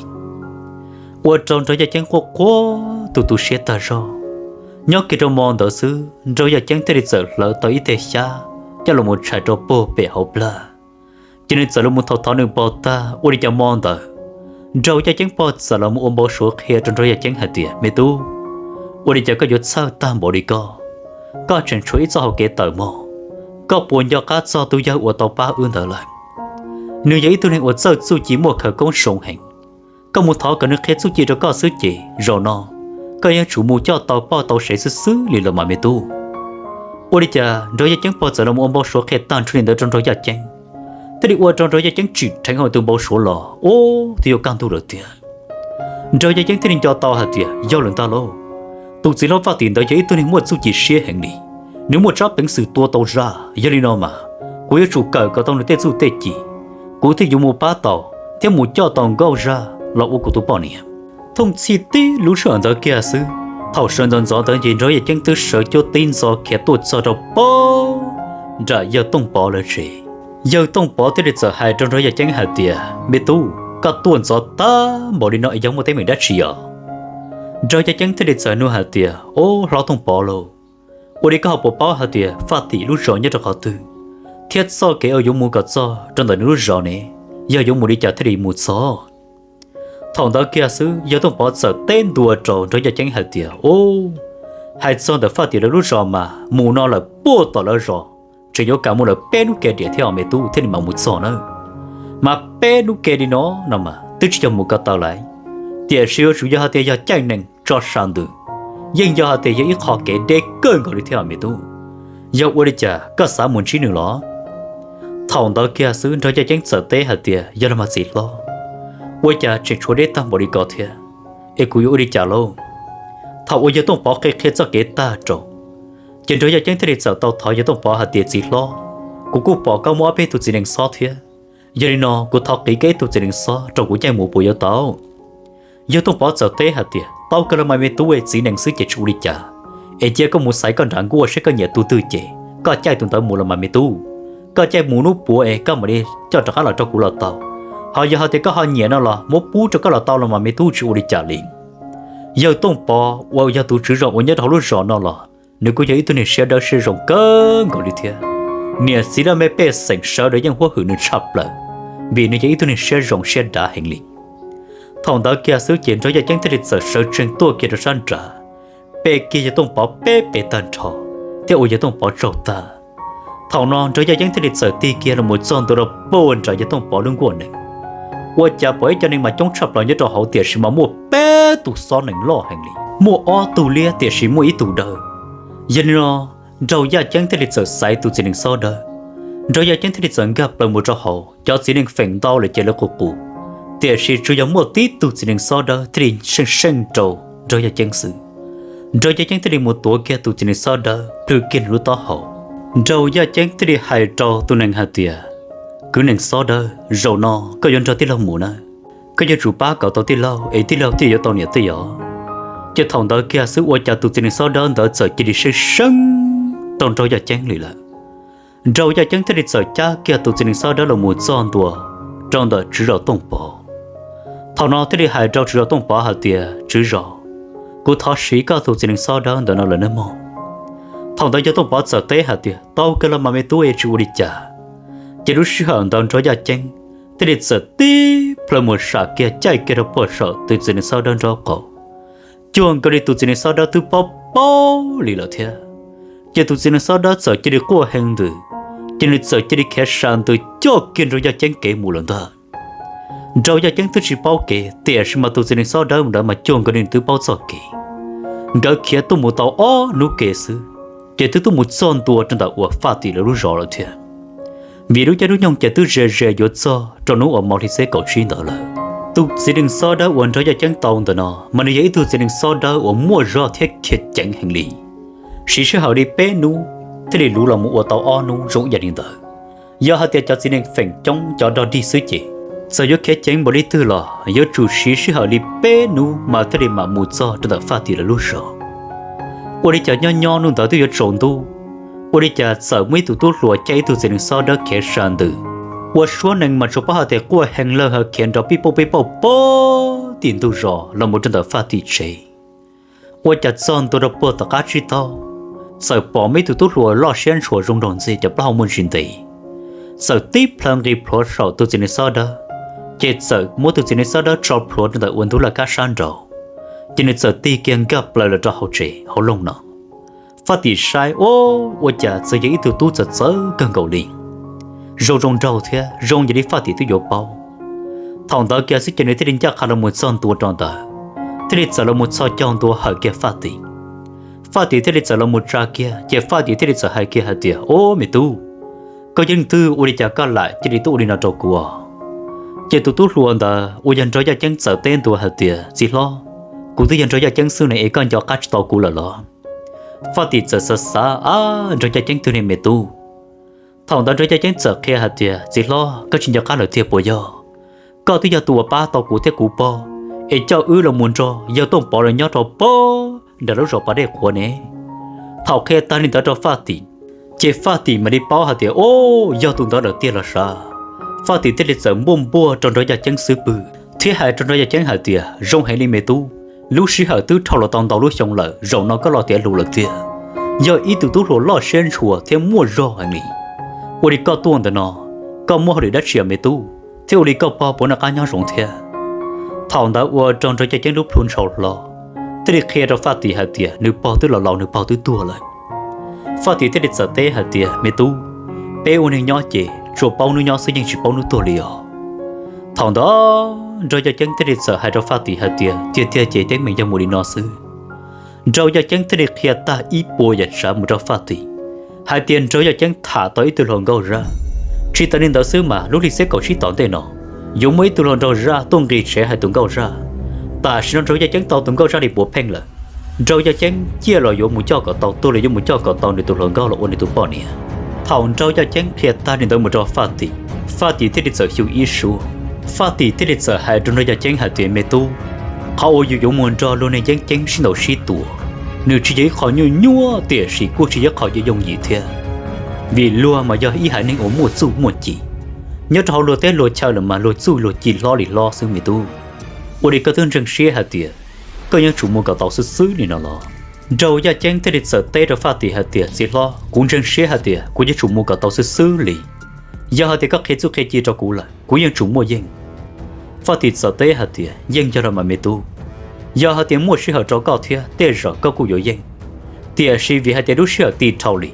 Ua rau Nraug Yaj Ceeb quaj quaj tu tu siab tag zog. Nyob kiag rau mo ntawd xwb Nraug Yaj Ceeb thiaj li txawm hlawv tau ib teg xyab coj los mus tshais rau puag pem hauv plag. Ces nws txawm los mus thov thov nws pog tag, ua li cas mo ntawd Nraug Yaj Ceeb pog txawm los mus ua npau suav qhia rau Nraug Yaj Ceeb hais tias, me tub, ua li cas koj yuav txhawj tag npaum li koj? Koj tseem tshuav ib txoj hau kev tawm mog. Koj puas nco qab txog tus yawg uas tau pab wb ntawd lawm? Nws yog ib tug neeg uas txawj txuj ci muaj khawv koob zoo heev. Koj mus thov kom nws qhia txuj ci rau koj xwb ces zaum no koj yeej tsum mus coj tau poj tau sev xwb xwb li los mas me tub. Ua li cas Nraug Yaj Ceeb pog txawm los mus ua npau suav qhia tag nrho li ntawd rau Nraug Yaj Ceeb, thiaj li ua rau Nraug Yaj Ceeb tsim dheev hauv tus npau suav los ub twb yuav kaj ntug lawm tiag. Nraug Yaj Ceeb thiaj li nco tau hais tias yog lawm ntag lauj, tus txiv hlob Faj Tim ntawd yog ib tug neeg muaj txuj ci siab heev li. Nws muaj tsab peev xwm tua tau zaj, yog li no mas kuv yuav tsum kawm kom tau nws tej txuj tej ci, kuv thiaj yuav mus pab tau thiab mus coj tau Nkauj Zaj los ua kuv tus poj niam. Thooj txhij tib lub sij hawm ntawd kiag xwb, thaum sawv ntxov ntxov ntawd ces Nraug Yaj Ceeb twb sawv cuab tib ntxov khiav tuaj txog rau puag nram yawg Tooj Pov lawv tsev. Yawg Tooj Pov thiaj li txawm hais rau Nraug Yaj Ceeb hais tias, me tub, koj tuaj ntxov tag npaum li no es yog muaj teeb meem dab tsi os? Nraug Yaj Ceeb thiaj li txawm nug hais tias, ob hlob Tooj Pov lauj, ua li koj ho puas paub hais tias Faj Tim lub zos nyob rau qhov twg, thiab txoj kev uas yuav mus kom txog rau ntawm nws lub zos ne, yog yuav mus li cas thiaj li mus txog? Thaum ntawd kiag xwb yawg Tooj Pov txawm teb ntua rau Nraug Yaj Ceeb hais tias, ob, hais txog ntawm Faj Tim lawv lub zos mas mus no lawm puag tom lawv zos, tseem yuav kam mus lawm peb hnub ke diam thiab os me tub thiaj li mam mus txog nawb. Mas peb hnub ke li no no mas twb tsis yog mus ko taw lawm, tiam sis yuav tsum yog hais tias yog caij nees tso sa ntws, yeej yog hais tias yog ib qho kev deb kawg nkaus li thiab os me tub. Yog ua li cas koj xav mus ntsib nws los? Thaum ntawd kiag xwb Nraug Yaj Ceeb txawm teb hais tias, yog los mas txiv hlob, ua cas tseem tshuav deb tag npaum li ko thiab, es kuv yuav ua li cas lauj? Thaum uas yawg Tooj Pov qhia qhia txoj kev tag rau, ces Nraug Yaj Ceeb thiaj li txawm tau thov yawg Tooj Pov hais tias, txiv hlob, kuv kuj pom koj muaj ob peb tug txiv nees xob thiab, yog li no kuv thov qiv koj ib tug txiv nees xob rau kuv caij mus puas yuav tau? Yawg Tooj Pov txawm teb hais tias, tau kawg los mas me tub, txiv nees xwb ces tsis ua li cas, es cia koj mus xaiv koj nram nkuaj saib koj nyiam tus twg ces koj caij tus ntawd mus los mas me tub. Koj caij mus hnub puav es koj mam li coj rov qab los rau kuv los tau. Ho yog hais tias koj ho nyiam no los muab pub rau koj los tau los mas me tub, tsis ua li cas li. Yawg Tooj Pov uas yog tus tswv zos uas nyob rau hauv lub zos no los nws kuj yog ib tug neeg siab dawb siab zoo kawg nkaus li thiab. Niam txiv laj mej pej xeem sawv daws yeej huab hwm nws tshaj plaws, vim nws yog ib tug neeg siab zoo siab dav heev li. Thaum ntawd kiag xwb ces Nraug Yaj Ceeb thiaj li txawm sawv tsees tuaj kiag rau sab nraud, pe kiag yawg Tooj Pov peb pe tag nrho, thiab ua yawg Tooj Pov tsaug tag. Thaum no Nraug Yaj Ceeb thiaj li txawm tig kiag los mus txog ntua rau puag nram yawg Tooj Pov lub nkuaj nees. Ua cas pom ib co neeg mas coob tshaj plaws nyob rau hauv, tiam sis mas muaj peb tug xob nees loj heev li, muaj ob tug liab tiam sis muaj ib tug dawb. Yog li no Nraug Yaj Ceeb thiaj li txawm xaiv tus txiv nees xob dawb. Nraug Yaj Ceeb thiaj li txawm nkag plaws mus rau hauv, cov txiv nees feem ntau lawm ces lawv qus qus, tiam sis tsuas yog muaj tib tug txiv nees xob dawb thiaj li seej seej rau Nraug Yaj Ceeb xwb. Nraug Yaj Ceeb thiaj li mus tuav kiag tus txiv nees xob dawb plhws kiag nws lub taub hau. Nraug Yaj Ceeb thiaj li hais rau tus nees hais tias, kwv nees xob dawb, zaum no koj yuav nrog tij laug mus na, koj yuav tsum pab kom tau tij laug es tij laug thiaj yuav tau niam tij os. Ces thaum ntawd kiag xwb ua cas tus txiv nees xob dawb ntawd txawm cia li seej seej rau Nraug Yaj Ceeb li lawm. Nraug Yaj Ceeb thiaj li txawm cab kiag tus txiv nees xob dawb los mus txog ntua rau ntawm tswv zos Tooj Pov. Thaum no thiaj li hais rau tswv zos Tooj Pov hais tias, tswv zos, kuv thov siv koj tus txiv nees xob dawb ntawm no lawm nawb mog. Thaum ntawd yawg Tooj Pov txawm teb hais tias, tau kawg los mas me tub, tsis ua li cas. Ces lub sij hawm ntawd Nraug Yaj Ceeb thiaj li txawm tib plhaw mus sam kiag caij kiag rau puag saum tus txiv nees xob dawb nraub qaum, cuag nkaus li tus txiv nees xob dawb twb paub paub li lawm thiab. Ces tus txiv nees xob dawb txawm cia li quaj heev ntws, ces nws txawm cia li khiav sa ntws coj kiag Nraug Yaj Ceeb kev mus lawm ntag. Nraug Yaj Ceeb twb tsis paub kev, tiam sis mas tus txiv nees xob dawb ntawd mas cuag nkaus li nws twb paub txoj kev. Nkawd khiav tuaj mus tau ob hnub kev xwb, ces twb tuaj mus txog ntua rau ntawm uas Faj Tim lawv lub zos lawm thiab. Vim lub caij lub nyoog ces twb ze ze yuav txog rau hnub uas hmo hli xiab kaum tsib ntawd lawm. Tus txiv nees xob dawb uas Nraug Yaj Ceeb tau ntawm no mas nws yog ib tug txiv nees xob dawb uas muaj zog thiab khiav ceev heev li. Siv sij hawm li peb hnub thiaj li luv los mus ua tau ob hnub zoo ib yam li ntawd. Yog hais tias cov txiv nees feem coob cov dog dig xwb ces, txawm yuav khiav ceev npaum li twg los yuav tsum siv sij hawm li peb hnub mas thiaj li mam mus txog rau ntawm Faj Tim lawv lub zos. Ua li cas nyob nyob hnub ntawd twb yuav tsaus ntuj, ua li cas txawm muaj ib tug tub hluas caij ib tug txiv nees xob dawb khiav sa ntws, ua suab nees mas tsuas paub hais tias quaj heev lawg ha khiav nrov pij pauj pij pauj puag tim ntug zos los mus rau ntawm Faj Tim tsev. Ua cas txog ntua rau puag tom qab tsib taug, txawm pom muaj ib tug tub hluas loj siab ntshua zoo nraug ntxiag cov plaub hau muaj ntsis ntev, txawm tib plhaw nqis plhuav saum tus txiv nees xob dawb, ces txawm muab tus txiv nees xob dawb tso plhuav rau ntawm ua ntug laj kab sab nraud, ces nws txawm tig kiag nkag plaws los rau hauv tsev hauv loog no. Faj Tim saib, ua cas txawm yog ib tug tub txawv txawv kawg nkaus li, zoo zoo nraug thiab zoo yam li Faj Tim twb yuav paub. Thaum ntawd kiag xwb ces nws thiaj li ncaj qha los mus txog ntua rau ntawd, thiaj li txawm los mus txhos caug ntua hawm kiag Faj Tim. Faj Tim thiaj li txawm los mus tsa kiag, ces Faj Tim thiaj li txawm hais kiag hais tias, ub me tub, koj yog leej twg ua li cas koj lam cia li tuaj ua li no rau kuv os? Ces tus tub hluas ntawd uas yog Nraug Yaj Ceeb txawm teb ntua hais tias, txiv hlob, kuv twb yog Nraug Yaj Ceeb xwb ne es koj nco qab tsis tau kuv lawm los? Faj Tim txawm xav xav, ab, Nraug Yaj Ceeb twg ne me tub? Thaum ntawd Nraug Yaj Ceeb txawm qhia hais tias, txiv hlob, koj tsis nco qab lawm tiag puas yog? Koj twb yog tus uas pab tau kuv thiab kuv pog es coj wb los mus nrog yawg Tooj Pov lawv nyob rau puag nram lub zos pas dej qhuav ne. Thaum qhia tag li ntawd rau Faj Tim, ces Faj Tim mam li paub hais tias, ub, yog tus ntawd lawm tiag los sav. Faj Tim thiaj li txawm npuaj npuaj rau Nraug Yaj Ceeb xub pwg thiab hais rau Nraug Yaj Ceeb hais tias, zoo heev li me tub, lub sij hawm twb dhau los tau ntau lub xyoo lawm, zaum no koj los tiav lus lawm tiag. Yog ib tug tub hluas loj siab ntshua thiab muaj zog heev li. Ua li koj tuaj ntawm no, koj muaj hauj lwm dab tsi me tub, thiab ua li koj pog puas noj qab nyob zoo thiab? Thaum ntawd ua rau Nraug Yaj Ceeb lub plhu ntshau hlo, thiaj li qhia rau Faj Tim hais tias nws pog twb los laus, nws pog twb tuag lawm. Faj Tim thiaj li txawm teb hais tias, me tub, peb ua neeg nyob ces tsuas paub hnub nyob xwb yeej tsis paub hnub tuag li os. Thaum ntawd Nraug Yaj Ceeb thiaj li txawm hais rau Faj Tim hais tias, tiag tiag ces teeb meem yog mus li no xwb. Nraug Yaj Ceeb thiaj li qhia tag ib puas yam tsav mus rau Faj Tim hais tias Nraug Yaj Ceeb tham tau ib tug hluas nkauj zaj. Tsis tas li ntawd xwb mas lub hli xiab kaum tsib tom ntej no yuav muaj ib tug hluas nraug zaj tuaj nqis tsev hais tus nkauj zaj. Tam sim no Nraug Yaj Ceeb tau tus nkauj zaj li puav pheej lawm. Nraug Yaj Ceeb ciaj los yuav mus coj kom tau, tuag los yuav mus coj kom tau nws tus hluas nkauj los ua nws tus poj niam. Thaum Nraug Yaj Ceeb qhia tag li ntawd mus rau Faj Tim, Faj Tim thiaj li txawm xyu ib suab. Faj Tim thiaj li txawm hais rau Nraug Yaj Ceeb hais tias, me tub, qhov uas yus yuav mus nrog luag neeg yeeb ceeb sib ntaus sib tua, nws tsis yog ib qho nyuaj nyuaj tiam sis kuj tsis yog ib qho yooj yim thiab. Vim luag mas yog ib haiv neeg uas muaj txuj muaj ci, nyob rau hauv luag teb luag chaw lawm mas luag txuj luag ci hlob li hlob xwb me tub. Ua li koj twb ntseeg siab hais tias koj yeej tsum mus kom tau xwb xwb li no los? Nraug Yaj Ceeb thiaj li txawm teb rau Faj Tim hais tias, txiv hlob, kuv ntseeg siab hais tias kuv yuav tsum mus kom tau xwb xwb li. Yog hais tias koj qhia txuj qhia ci rau kuv lawm, kuv yeej tsum muaj yeej. Faj Tim txawm teb hais tias, yeej yog los mas me tub, yog hais tias muaj sij hawm rau koj thiab tej zaum koj kuj yuav yeej. Tiam sis vim hais tias lub sij hawm tsis dhau li,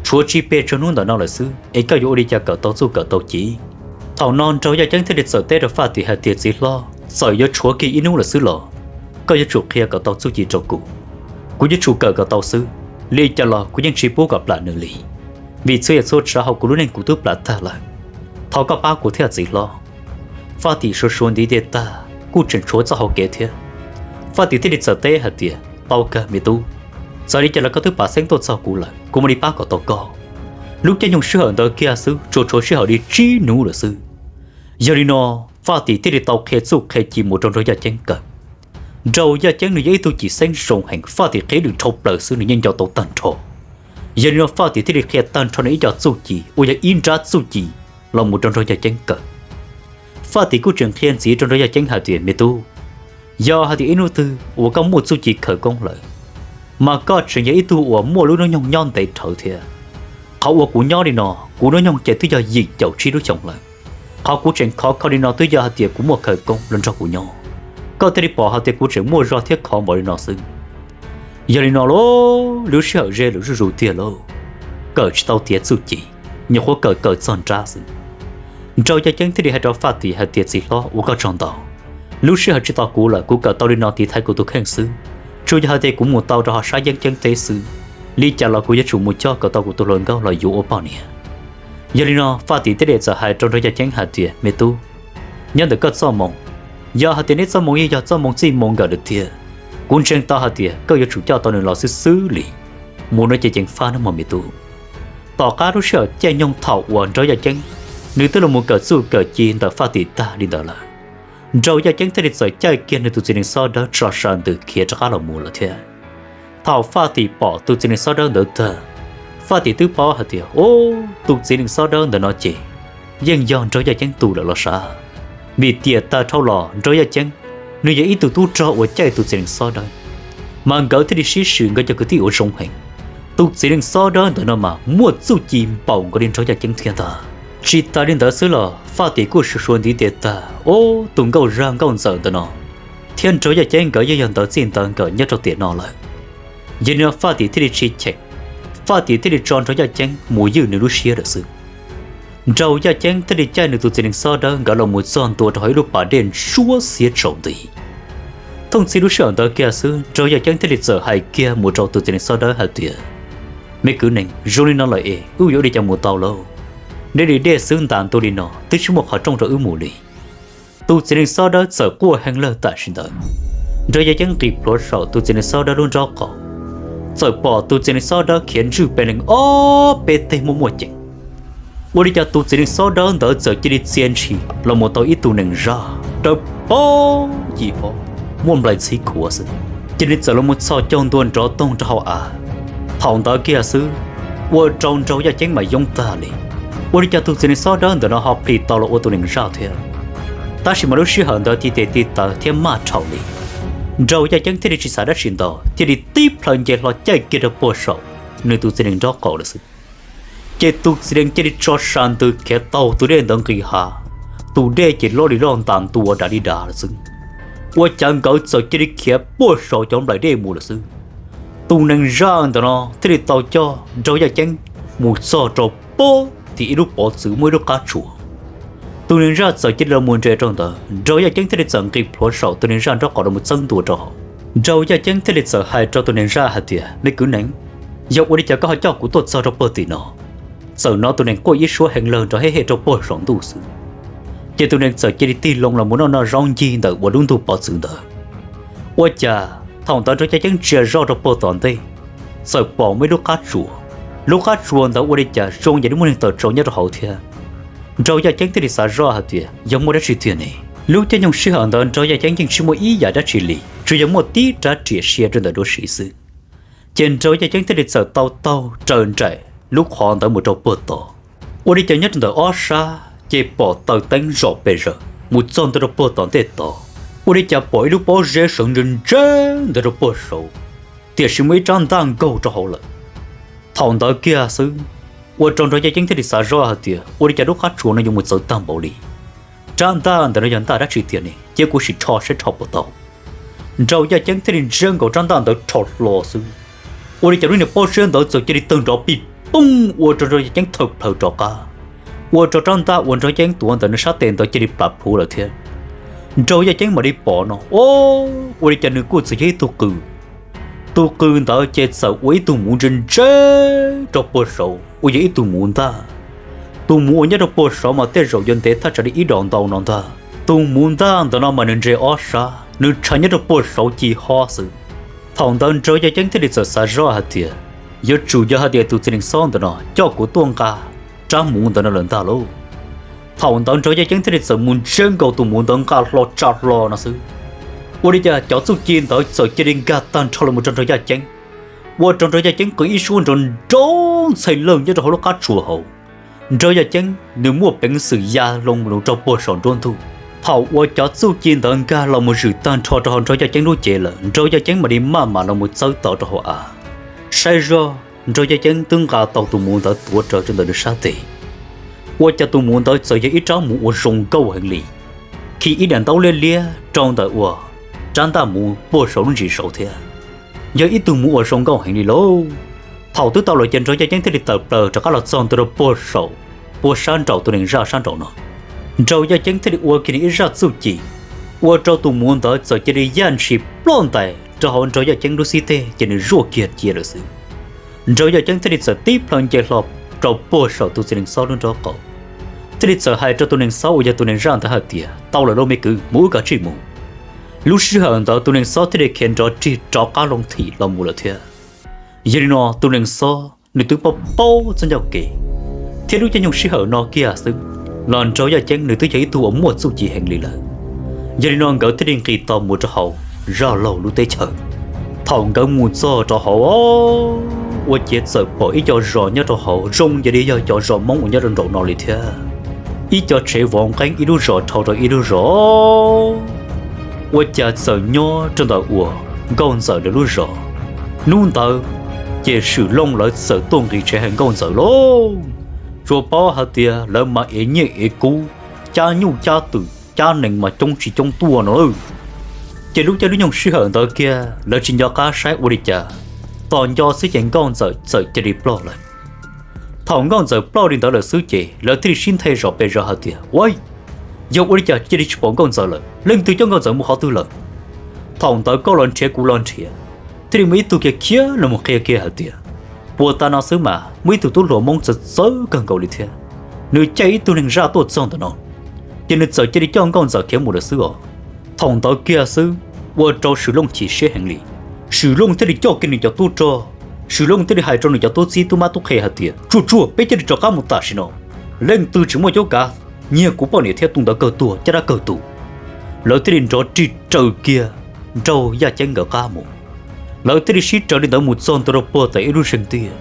tshuav tsis pes tsawg hnub ntawm no lawm xwb es koj yuav ua li cas kawm tau txuj kawm tau ci? Thaum no Nraug Yaj Ceeb thiaj li txawm teb rau Faj Tim hais tias, txiv hlob, txawm yuav tshuav kiag ib hnub lawm xwb los koj yuav tsum qhia kom tau txuj ci rau kuv. Kuv yuav tsum kawm kom tau xwb, li cas los kuv yeej tsis pub kom plam nws li, vim txhua yam txhua tsav hauv kuv lub neej kuv twb plam tag lawm. Thov koj pab kuv thiab txiv hlob. Faj Tim suav suav ntiv tes tag kuj tseem tshuav txoj hau kev thiab. Faj Tim thiaj li txawm teb hais tias, tau kawg me tub, txawm li cas los koj twb pam xeeb tuaj txog kuv lawm, kuv mam li pab kom tau koj. Lub caij nyoog sij hawm ntawd kiag xwb tsuas tshuav sij hawm li tsib hnub lawm xwb. Yog li no, Faj Tim thiaj li tau qhia txuj qhia ci mus rau Nraug Yaj Ceeb kawm. Nraug Yaj Ceeb nws yog ib tug cim xeeb zoo heev, Faj Tim qhia lwm dhau plaws xwb nws yeej nco tau tag nrho. Yog li no Faj Tim thiaj li qhia tag nrho nws ib co txuj ci uas yog ib nrab txuj ci los mus rau Nraug Yaj Ceeb kawm. Faj Tim kuj tseem qhia ntxiv rau Nraug Yaj Ceeb hais tias, me tub, yog hais tias ib hnub twg uas koj muaj txuj ci khawv koob lawm, mas koj tseem yog ib tug uas muaj lub hnub nyoog nyob ntev dhawv thiab. Qhov uas kuv nyob li no, kuv hnub nyoog ces twb yog yim caum tsib lub xyoos lawm. Qhov kuv tseem khov kho li no twb yog hais tias kuv muaj khawv koob los nrog kuv nyob, koj thiaj li pom hais tias kuv tseem muaj zog thiab khov npaum li no xwb. Yog li no lauj, lub sij hawm ze lawm zuj zus tiag lauj, kawm tsis tau tiav txuj ci, nyuam qhuav kawm kawm txog nrab xwb. Nraug Yaj Ceeb thiaj li hais rau Faj Tim hais tias, txiv hlob, ua koj tsaug ntau. Lub sij hawm tsis tos kuv lawm, kuv kawm tau li no tiv thaiv kuv tus kheej xwb. Tsuas yog hais tias kuv mus tau rau hauv sab yeeb ceeb teb xwb, li cas los kuv yuav tsum mus coj kom tau kuv tus hluas nkauj los yuav ua poj niam. Yog li no Faj Tim thiaj li txawm hais rau Nraug Yaj Ceeb hais tias, me tub, nyob ntawm koj txoj moo, yog hais tias neb txoj moo yeej yog txoj moo txij moo nkawm lawm tiag, kuv ntseeg tau hais tias koj yuav tsum coj tau nws los xwb xwb li. Mus no ces ceev faj nawb mog me tub. Tom qab lub sij hawm caij nyoog thaum uas Nraug Yaj Ceeb nws twb los mus kawm txuj kawm ci ntawm Faj Tim tag li ntawd lawm, Nraug Yaj Ceeb thiaj li txawm caij kiag nws tus txiv nees xob dawb tso sa ntws khiav rov qab los mus lawm thiab. Thaum Faj Tim pom tus txiv nees xob dawb ntawd tag, Faj Tim twb paub hais tias, ub, tus txiv nees xob dawb ntawm no ces yeej yog Nraug Yaj Ceeb tus lawm los sav. Vim tiam tag dhau los Nraug Yaj Ceeb nws yog ib tug tub rog uas caij tus txiv nees xob dawb, mas nkawd thiaj li sib swm nkawd cov kwv tij uas zoo heev. Tus txiv nees xob dawb ntawm no mas muaj txuj ci npaum nkaus li Nraug Yaj Ceeb thiab ntag. Tsis tas li ntawd xwb los Faj Tim kuj suav suav ntiv tes tag, ub, tus nkauj zaj nkauj ntxawm ntawm no thiab Nraug Yaj Ceeb nkawd yeej yog ntawv txij ntawv nkawm nyob rau tiam no lawm. Yog li no Faj Tim thiaj li tsis cheem, Faj Tim thiaj li tso Nraug Yaj Ceeb mus ywj nws lub siab lawm xwb. Nraug Yaj Ceeb thiaj li caij nws tus txiv nees xob dawb nkawd los mus txog ntua rau hauv ib lub pas dej ntsuab xiab tsaus nti. Thooj txhij lub sij hawm ntawd kiag xwb Nraug Yaj Ceeb thiaj li txawm hais kiag mus rau tus txiv nees xob dawb hais tias, me kwv nees, zoo li no lawm es wb yuav ua li cas mus tau lauj? Dej li dej xwb ntas ntua li no twb tsis muaj qhov rooj rau wb mus li. Tus txiv nees xob dawb txawm quaj heev lawg tam sim ntawd. Nraug Yaj Ceeb nqis plhuav saum tus txiv nees xob dawb lub nraub qaum, txawm pom tus txiv nees xob dawb khiav ntswj pe lees ob peb teg muaj muaj ceem. Ua li cas tus txiv nees xob dawb ntawd txawm cia li txia ntshis los mus tau ib tug nees zaj dawb paug yim paug, muaj nplais ntxhib khuav xwb, cia li txawm los mus txhos caug ntua nrov toog rau hauv av. Thaum ntawd kiag xwb, ua rau Nraug Yaj Ceeb mas yoob tag li. Ua li cas tus txiv nees xob dawb ntawm no ho plis tau los ua tus nees zaj thiab? Tab sis mas lub sij hawm ntawd tiv tes tiv taw thiab maj dhau li, Nraug Yaj Ceeb thiaj li tsis xav dab tsi ntau, thiaj li tib plhaw nce hlo caij kiag rau puag saum nws tus txiv nees nraub qaum lawm xwb. Ces tus txiv nees cia li tso sa ntws khiav taug tus dej ntawd nqis hav, tus dej ces loj li loj ntas ntua dav li dav lawm xwb. Ua cas nkawd txawm cia li khiav puag saum cov nplaim dej mus lawm xwb. Tus nees zaj ntawm no thiaj li tau coj Nraug Yaj Ceeb mus txog rau puag tim ib lub pov txwv muaj ib lub qab tsuas. Tus nees zaj txawm cia li los mus nres rau ntawd, Nraug Yaj Ceeb thiaj li txawm nqis plhuav saum tus nees zaj nraub qaum los mus txawb ntua rau hauv. Nraug Yaj Ceeb thiaj li txawm hais rau tus nees zaj hais tias, me kwv nees, yog ua li cas koj ho coj kuv tuaj txog rau puag tim no? Txawm hnov tus nees quaj ib suab heev lawg nrov hej hej rau puag saum ntuj xwb. Ces tus nees txawm cia li tig loo los mus noj noj zaub ncig ntawm uas lub ntug pov txwv ntawd. Ua cas thaum ntawd Nraug Yaj Ceeb ntsia zoj rau puag tom ntej, txawm pom muaj ib lub qab tsuas. Lub qab tsuas ntawd ua li cas zoo yam li muaj neeg tawm tsau nyob rau hauv thiab. Nraug Yaj Ceeb thiaj li xav zoj hais tias yog muaj dab tsi tiag ne. Lub caij nyoog sij hawm ntawd Nraug Yaj Ceeb yeej tsis muaj ib yam dab tsi li, tsuas yog muaj tib rab riam sia rau ntawm duav siv xwb. Ces Nraug Yaj Ceeb thiaj li txawm tau taug raws nraim lub qhov ntawd mus rau puag tod. Ua li cas nyob rau ntawm ob sab ces pom taws teeb zom pes zaws mus txog ntua rau puag tom ntej tod. Ua li cas pom ib lub pob zeb sawv ntsees ntsees ntawd rau puag saud, tiam sis muaj ib rab ntaj nkaug rau hauv lawm. Thaum ntawd kiag xwb, ua rau Nraug Yaj Ceeb thiaj li xav zoj hais tias ua li cas lub qab tsuas no yuav mus txawv tag npaum li. Rab ntaj ntawm no yog ntaj dab tsi tiag ne, cia kuv sim rho saib rho puas tau. Nraug Yaj Ceeb thiaj li ntsiab nkaus rab ntaj ntawd rho hlo xwb, ua li cas lub niag pob zeb ntawd txawm cia li tawg nrov pij pooj ua rau Nraug Yaj Ceeb thawm plaws rov qab, ua rau rab ntaj uas Nraug Yaj Ceeb tuav ntawm nws sab tes ntawd cia li plam plhuav lawm thiab. Nraug Yaj Ceeb mam li pom no, o, ua li cas nws kuj txawm yog ib tug qws. Tus qws ntawd ces txawm ua ib tug muv ntse ntse rau puag saud uas yog ib tug muv ntaj. Tus muv uas nyob rau puag saud mas tej zaum yuav ntev thaj tsam li ib dos ntau no ntag. Tus muv ntaj ntawm no mas nws ntse ob sab, nws tshav nyob rau puag saud ci hob xwb. Thaum ntawd Nraug Yaj Ceeb thiaj li txawm xav zoj hais tias yuav tsum yog hais tias tus txiv nees xob ntawm no coj kuv tuaj nqa rab muv ntawm no lawm ntag lauj. Thaum ntawd Nraug Yaj Ceeb thiaj li txawm mus ntsiab nkaus tus muv ntawd nqa hlo tsa hlo no xwb, ua li cas cov txuj ci ntawd txawm cia li nkag tag nrho los mus rau Nraug Yaj Ceeb, ua rau Nraug Yaj Ceeb qw ib suab nrov nrov ntxhais lawg nyob rau hauv lub qab tsuas hauv. Nraug Yaj Ceeb nws muaj peev xwm ya loo lus rau puag saum nruab ntug. Thaum uas cov txuj ci ntawd nkag los mus zwm tag nrho rau hauv Nraug Yaj Ceeb lub cev lawm, Nraug Yaj Ceeb mam li maj mam los mus txawb tau rau hauv av. Saib zoj, Nraug Yaj Ceeb twb nqa tau tus muv ntawd tuav rawv rau ntawm nws sab tes. Ua cas tus muv ntawd txawm yog ib rab muv uas zoo nkauj heev li, khi ib daim ntaub liab liab rau ntawm uas rab ntaj muv puag saum lub ntsis saud thiab. Yog ib tug muv uas zoo nkauj heev li lauj. Thaum twb tau los ces Nraug Yaj Ceeb thiaj li tawm plaws rov qab los txog ntua rau puag saum, puag sab nraum tus neeg zaj sab nraum no. Nraug Yaj Ceeb thiaj li ua kiag nws ib zaj txuj ci, ua rau tus muv ntawd txawm cia li yaj ntshis ploj ntais rau hauv Nraug Yaj Ceeb lub xib teg ces nws zuaj kiag cia lawm xwb. Nraug Yaj Ceeb thiaj li txawm tib plhaw nce hlo rau puag saum tus txiv nees xob lub nraub qaum, thiaj li txawm hais rau tus neeg xob uas yog tus neeg zaj ntawd hais tias, tau lawm lauj me kwv, mus wb kav tsij mus. Lub sij hawm ntawd tus neeg xob thiaj li khiav nrov rig rov qab loo thim los mus lawm thiab. Yog li no tus neeg xob nws twb paub paub txoj ncauj kev, thiab lub caij nyoog sij hawm no kiag xwb los Nraug Yaj Ceeb nws twb yog ib tug uas muaj txuj ci heev li lawm. Yog li no nkawd thiaj li nqis tau mus rau hauv zaj laug lub teb chaws. Thaum nkawd mus txog rau hauv, ua ciav txawm pom ib co zos nyob rau hauv zoo yog li yog cov zos Hmoob uas nyob rau nraum no li thiab. Ib co tsev vov nqeeb ib lub zos dhau rau ib lub zos, ua cas txawm nyob rau ntawm uas Nkauj Ntxawm lawv lub zos. Hnub ntawd ces Swm Looj lawv txawm tuaj nqis tsev hais Nkauj Ntxawm lauj. Tsuas paub hais tias lawv mas ev nyiaj ev kub, cab nyuj cab twm cab nees mas coob tsis coob tuaj no lawm. Ces lub caij lub nyoog sij hawm ntawd kiag lawv tsis nco qab saib ua li cas, tos nco xwb ces Nkauj Ntxawm txawm cia li ploj lawm. Thaum Nkauj Ntxawm ploj li ntawd lawm xwb ces lawv thiaj li sib nthe zom pes zos hais tias, ua, yog ua li cas cia li tsis pom Nkauj Ntxawm lawm, leej twg coj Nkauj Ntxawm mus qhov twg lawm? Thaum ntawd koj los nrhiav kuv los nrhiav, thiaj li muaj ib tug kiag khiav los mus qhia kiag hais tias, puag ta no xwb mas muaj ib tug tub hluas Hmoob txawv txawv kawg nkaus li thiab. Nws caij ib tug neeg zaj tuaj txog ntawm no, ces nws txawm cia li coj Nkauj Ntxawm khiav mus lawm xwb os. Thaum ntawd kiag xwb, ua rau Swm Looj chim siab heev li. Swm Looj thiaj li coj kiag nws cov tub rog, Swm Looj thiaj li hais rau nws cov tub txib tub mab tub qhe hais tias, tsuag tsuag peb cia li rov qab mus tam sim no. Leej twg tsis muaj cuab kav, nyiag kuv poj niam thiab tus ntawd kawg tuag caj dab kawg tus. Lawv thiaj li nrov rig raws kiag Nraug Yaj Ceeb nkawd qab mus. Lawv thiaj li sib raws li ntawd mus txog ntua rau puag tom ib lub zeeg tiag.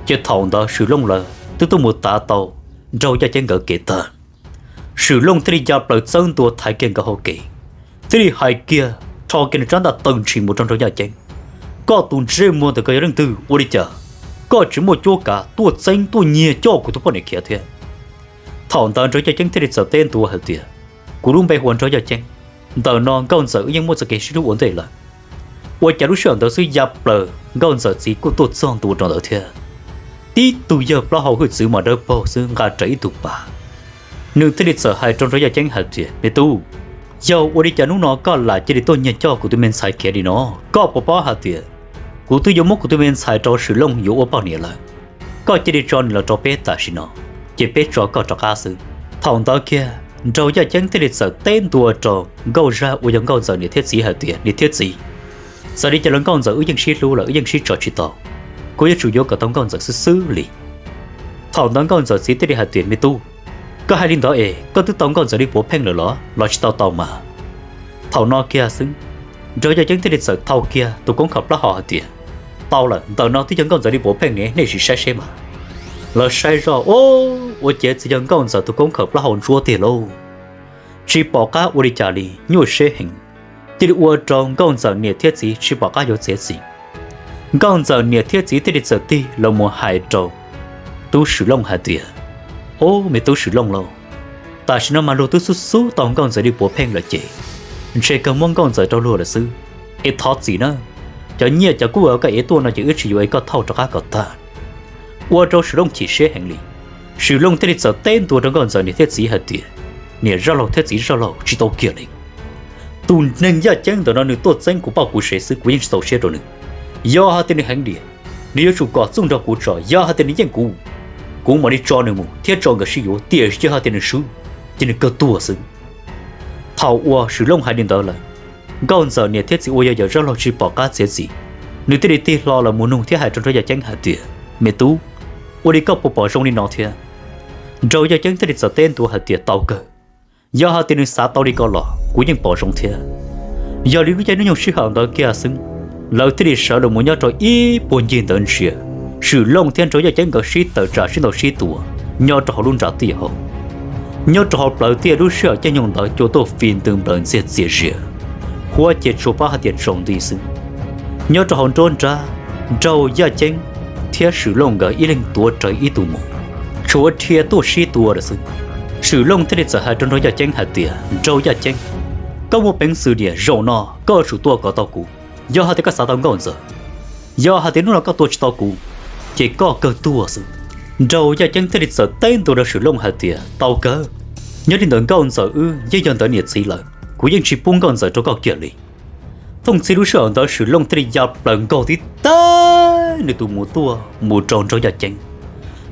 Ces thaum ntawd Swm Looj lawv twb tuaj mus tav tau Nraug Yaj Ceeb nkawd kev tag. Swm Looj thiaj li ya plaws txawb ntua thaiv kiag nkawd hauv kev, thiaj li hais kiag, rho kiag nws rab ntaj taw ntshis mus rau Nraug Yaj Ceeb. Koj tus ntsej muag ntawm koj yog leej twg ua li cas? Koj tsis muaj cuab kav tuaj txeeb tuaj nyiag coj kuv tus poj niam khiav thiab. Thaum ntawd Nraug Yaj Ceeb thiaj li txawm teb ntua hais tias, kuv lub npe hu ua Nraug Yaj Ceeb. Ntawm no Nkauj Ntxawm wb yeej muaj txoj kev sib hlub ua ntej lawm. Ua cas lub sij hawm ntawd xwb ya plaws Nkauj Ntxawm txiv kuj tuaj txog ntua rau ntawd thiab. Tib tug yawg plaub hau hwj txwv mas dawb paug xwb nqa rawv ib tug pas. Nws thiaj li txawm hais rau Nraug Yaj Ceeb hais tias, me tub, yog ua li cas hnub no koj lam cia li tuaj nyiag coj kuv tus me ntxhais khiav li no? Koj puas paub hais tias kuv twb yuav muab kuv tus me ntxhais rau Swm Looj yuav ua poj niam lawm? Koj cia li tso nws los rau peb tam sim no, ces peb tso koj rov qab xwb. Thaum ntawd kiag Nraug Yaj Ceeb thiaj li txawm teb ntua rau Nkauj Zaj uas yog Nkauj Ntxawm niam thiab txiv hais tias, niam thiab txiv, txawm li cas los Nkauj Ntxawm wb yeej sib hlub lawm, wb yeej sib tso tsis tau. Kuv yuav tsum yuav kom tau Nkauj Ntxawm xwb xwb li. Thaum ntawd Nkauj Ntxawm txiv thiaj li hais tias, me tub, koj hais li ntawd es koj twb tau Nkauj Ntxawm li puav pheej lawm los los tsis tau tau mas? Thaum no kiag xwb, Nraug Yaj Ceeb thiaj li txawm thau kiag tus koob khaws plaub hau hais tias, tau lawm, ntawm no twb yog Nkauj Ntxawm li puav pheej ne, nej sim saib seb mas. Lawv saib zoj, o, ua ciav txawm yog Nkauj Ntxawm tus koob khaws plaub hau ntsuab tiag lauj. Tsis pom qab ua li cas li, nyuaj siab heev. cia li ua rau Nkauj Ntxawm niam thiab txiv tsis pom qab yuav txiav txim. Nkauj Ntxawm niam thiab txiv thiaj li txawm tig los mus hais rau tub Swm Looj hais tias, Ub, me tub Swm Looj lauj, tam sim no mas luag twb xub xub tau Nkauj Ntxawm li puav pheej lawm ces ntshe kawg muab Nkauj Ntxawm rau luag lawm xwb, es thov txim na. Cov nyiaj cov kub uas koj ev tuaj no ces wb tsis yuav es koj thauj rov qab kom tag. Ua rau Swm Looj chim siab heev li. Swm Looj thiaj li txawm teb ntua rau Nkauj Ntxawm niam thiab txiv hais tias, Niam zaj laug thiab txiv zaj laug, tsis tau kiag li. Tus neeg yaj ceeb ntawm no nws tuaj txeeb kuv poj kuv sev xwb, kuv yeej tsis txaus siab rau nws. Yog hais tias nws heev tiag, nws yuav tsum kom txuj nrog kuv tso. Yog hais tias nws yeej kuv, kuv mam li tso nws mus thiab tso nkawd sib yuav, tiam sis yog hais tias nws swb, ces nws kawg tuag xwb. Thaum uas Swm Looj hais li ntawd lawm, Nkauj Ntxawm niam thiab txiv uas yog yawm zaj laug tsis pom qab txiav txim, nws thiaj li tig hlo los mus nug thiab hais rau nraug yaj ceeb hais tias, Me tub, ua li koj puas pom zoo li no thiab? Nraug yaj ceeb thiaj li txawm teb ntua hais tias, Tau kawg. Yog hais tias nws xav tau li ko los kuv yeej pom zoo thiab. Yog li lub caij nyoog sij hawm ntawd kiag xwb, lawv thiaj li sawv los mus nyob rau ib puag ncig ntawd ntsia Swm Looj thiab nraug yaj ceeb nkawd sib tawm tsam sib ntaus sib tua nyob rau hauv lub nra tiaj hauv. Nyob rau hauv plawv tiaj lub sij hawm caij nyoog ntawd cua tuaj fi ntws nplawm ntxiag txias zias, huab ces tsuas paub hais tias tsaus nti xwb. Nyob rau hauv nruab nrab, nraug yaj ceeb thiab Swm Looj nkawd ib leeg tuav rawv ib tug mus, tshuav dhia tuaj sib tua lawm xwb. Swm Looj thiaj li txawm hais rau nraug yaj ceeb hais tias, Nraug yaj ceeb, koj muaj peev xwm tiag, zaum no koj yuav tsum tua kom tau kuv. Yog hais tias koj xav tau Nkauj Ntxawm, yog hais tias hnub no koj tua tsis tau kuv, ces koj kawg tuag xwb. Nraug yaj ceeb thiaj li txawm teb ntua rau Swm Looj hais tias, Tau kawg, nyob li ntawm Nkauj Ntxawm wb yeej yog ntawv niam txiv lawm, kuv yeej tsis pub Nkauj Ntxawm rau koj kiag li. Thooj txhij lub sij hawm ntawd Swm Looj thiaj li ya plaws nkaug tib teg nws tus mus tuaj mus rau nraug yaj ceeb.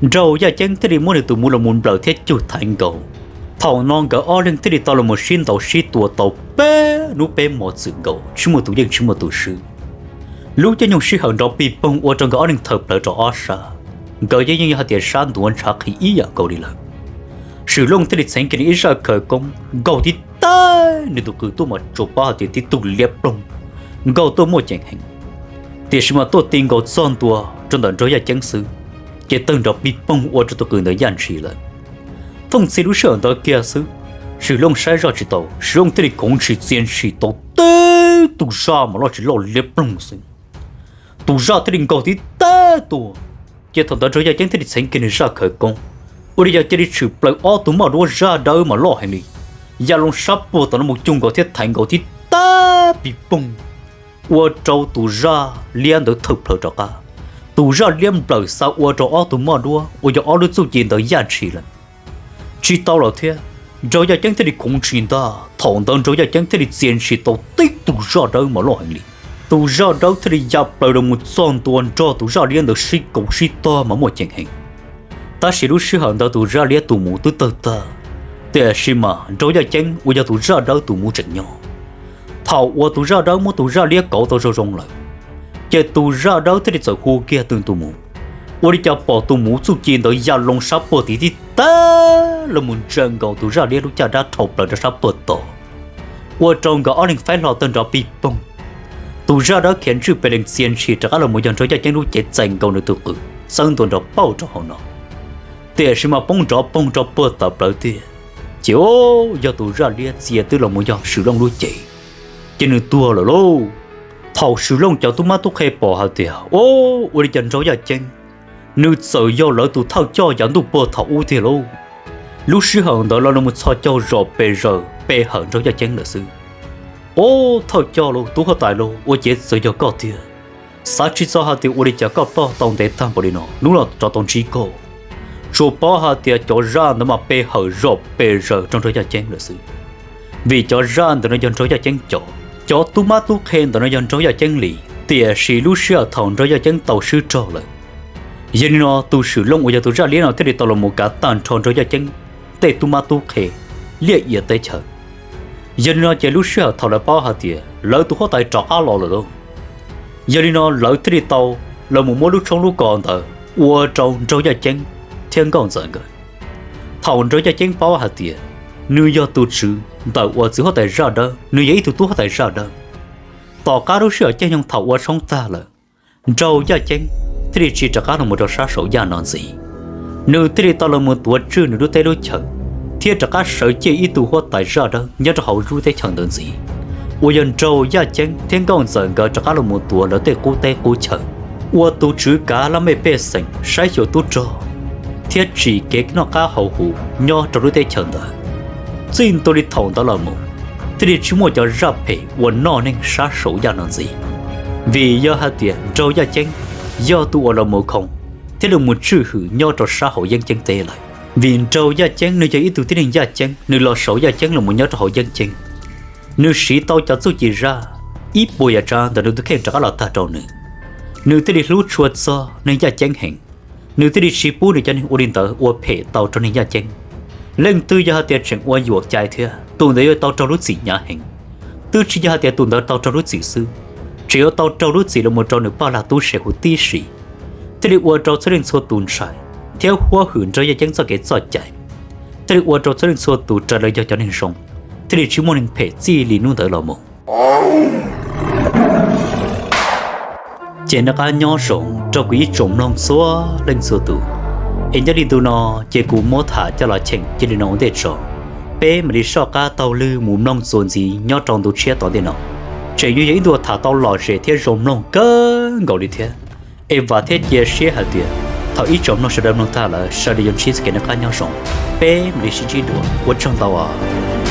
Nraug yaj ceeb thiaj li muab nws tus mus los mus nplawm thiab cug thaiv nkaus. Thaum no nkawd ob leeg thiaj li tau los mus sib ntaus sib tua tau peb hnub peb hmo txwm nkaus, tsis muaj tus yeej tsis muaj tus swb. Lub caij nyoog sij hawm nrov pig poog ua rau nkawd ob leeg thawm plawv rau ob sab, nkawd yeej yeej yog hais tias sab ntuav ntshav qhi ib yam nkaus li lawm. Swm Looj thiaj li txheev kiag nws ib zaj khawv koob nkaug tib teg nws tus qws tuaj mas tsuas paub hais tias tib tug liab ploog nkaug tuaj muaj ceem heev, tiam sis mas tuaj ti nkaus txog ntua rau ntawm nraug yaj ceeb xwb, ces tawg nrov pig poog ua rau tus qws ntawd yaj ntshis lawm. Thooj txhij lub sij hawm ntawd kiag xwb, Swm Looj saib zoj tsis tau, Swm Looj thiaj li khoov ntshis txia ntshis tau tib tug zaj mas loj tsis loj liab ploog xwb. Tus zaj thiaj li nkaug tib teg tuaj, ces thaum ntawd nraug yaj ceeb thiaj li txheev kiag nws zaj khawv koob, ua li yog cia li tshwm plaws ob tug moj duab zaj dawb mas loj heev li, ya loo sab puag tom no mus cug nkaus thiab thaiv nkaus tib teg pig poog, ua rau tus zaj liab ntawd thawm plawv rov qab. Tus zaj liab nplawm xa ua rau ob tug moj duab uas yog ob lub txuj ci ntawd yaj ntshis lawm. Tsis tau lawm thiab, nraug yaj ceeb thiaj li khoov ntshis ntag. Thaum ntawd nraug yaj ceeb thiaj li txia ntshis tau tib tug zaj dawb mas loj heev li. Tus zaj dawb thiaj li ya plaws los mus txog ntua nrog tus zaj liab ntawd sib kaum sib tog mas muaj ceem heev. Tab sis lub sij hawm ntawd tus zaj liab tus mus twb tawg tag, tiam sis mas nraug yaj ceeb uas yog tus zaj dawb tus mus tseem nyob. Thaum uas tus zaj dawb muab tus zaj liab kauv tau zoo zoo lawm, ces tus zaj dawb thiaj li txawm hu kiag tus tus mus, ua li cas pom tus mus txuj ci ntawd ya loo sab puag tim tib teg los mus ntsia nkaus tus zaj liab lub caj dab dhau plaws rau sab puag tod, ua rau nkawd ob leeg faib hlo tawg nrov pig poog. Tus zaj dawb khiav ntswj pes lees txia ntshis rov qab los mus yog nraug yaj ceeb lub cev txais nkaus nws tus qws txawb ntua nrov pauj rau hauv no, tiam sis mas poob nrov poog rau puag tawm plawv tiag. Ces o, yog tus zaj liab txia twb los mus yog Swm Looj lub cev, ces nws tuag lawm lauj. Thaum Swm Looj cov tub mab tub qhe pom hais tias, o, ua li cas nraug yaj ceeb, nws txawm yog lawv tus thawj coj yav ntuj puag thaum ub tiag lauj. Lub sij hawm ntawd lawv los mus txhos caug zom pes zaws pe hawm nraug yaj ceeb lawm xwb. O, thawj coj lauj, tub huab tais lauj, ua ciav txawm yog koj tiag. Xav tsis txog hais tias ua li cas koj ploj tau ntev tag npaum li no, hnub no rov tau ntsib koj. Tsuas paub hais tias cov zaj ntawd mas pe hawm zom pes zaws rau nraug yaj ceeb lawm xwb. Vim cov zaj ntawm no yog nraug yaj ceeb cov, cov tub mab tub qhe ntawm no yog nraug yaj ceeb li, tiam sis lub sij hawm thaum nraug yaj ceeb tau swb raug lawm, yog li no tus Swm Looj uas yog tus zaj liab no thiaj li tau los mus kav tag nrho nraug yaj ceeb tej tub mab tub qhe liaj ia teb chaws. Yog li no ces lub sij hawm thaum lawv paub hais tias lawv tus huab tais rov qab los lawm lauj, yog li no lawv thiaj li tau los mus muab lub tshoob lub kos ntawd ua rau nraug yaj ceeb thiab nkauj ntxawm nkawd. Thaum nraug yaj ceeb paub hais tias nws yog tus tswv ntawm uas txiv huab tais zaj dawb, nws yog ib tug tub huab tais zaj dawb, tom qab lub sij hawm caij nyoog thaum ua tshoob tag lawm, nraug yaj ceeb thiaj li tsis rov qab los mus rau sab saum yaj no ntxiv. Nws thiaj li tau los mus tuav tswj nws lub teb lub chaws, thiab rov qab sawv ciaj ib tug huab tais zaj dawb nyob rau hauv lub teb chaws ntawd ntxiv, uas yog nraug Yaj Ceeb thiab Nkauj Ntxawm nkawd rov qab los mus tuav lawv tej qub teb qub chaw, ua tus tswv kav laj mej pej xeem saib xyuas tub rog thiab tsim kev noj qab haus huv nyob rau lub teb chaws ntawd. Txij ntua li thaum ntawd los mus, thiaj li tsis muaj cov zaj phem uas noj neeg sab saum yaj no ntxiv, vim yog hais tias nraug Yaj Ceeb yog tus uas los mus khoo thiab los mus tswj hwm nyob rau sab hauv Yeeb Ceeb teb lawm. Vim nraug Yaj Ceeb nws yog ib tug tib neeg Yaj Ceeb, nws los saum Yaj Ceeb los mus nyob rau hauv Yeeb Ceeb, nws siv tau cov txuj ci zaj ib puas yam tsav ntawm nws tus kheej rov qab los tag rau nws. Nws thiaj li hlub tshua txog neeg Yaj Ceeb heev, nws thiaj li tsis pub nws cov neeg ua li ntawd ua phem tau rau neeg Yaj Ceeb. Leej twg yog hais tias tseem ua yuam cai thiab, tus ntawd yuav tau raug lub txim hnyav heev. Twb tsis yog hais tias tus ntawd tau raug lub txim xwb, tseem yuav tau raug lub txim los mus rau nws paj lag tub se huv tib si, thiaj li ua rau txhua leej txhua tus ntshai thiab huab hwm nraug Yaj Ceeb txoj kev txoj cai, thiaj li ua rau txhua leej txhua tus raws li yog cov neeg zoo, thiaj li tsis muaj neeg phem txij li hnub ntawd los mus. Ces nej qab nyob zoo rau kuv ib tsoom mloog txhua leej txhua tus, es nyob li ntu no ces kuv muab tham coj los cheem cia li no ua ntej tso. Peb mam li soj qab taug lw mus mloog txuas ntxiv nyob rau ntu tshiab tom ntej no, tseem yuav yog ib ntu tham tau lom zem thiab zoo mloog kawg nkaus li thiab. Es vam thiab cia siab hais tias thaum ib tsoom mloog sawv daws mloog tag lawm sawv daws yuav ntsib txoj kev noj qab nyob zoo. Peb mam li sib ntsib dua, ua tsaug ntau os.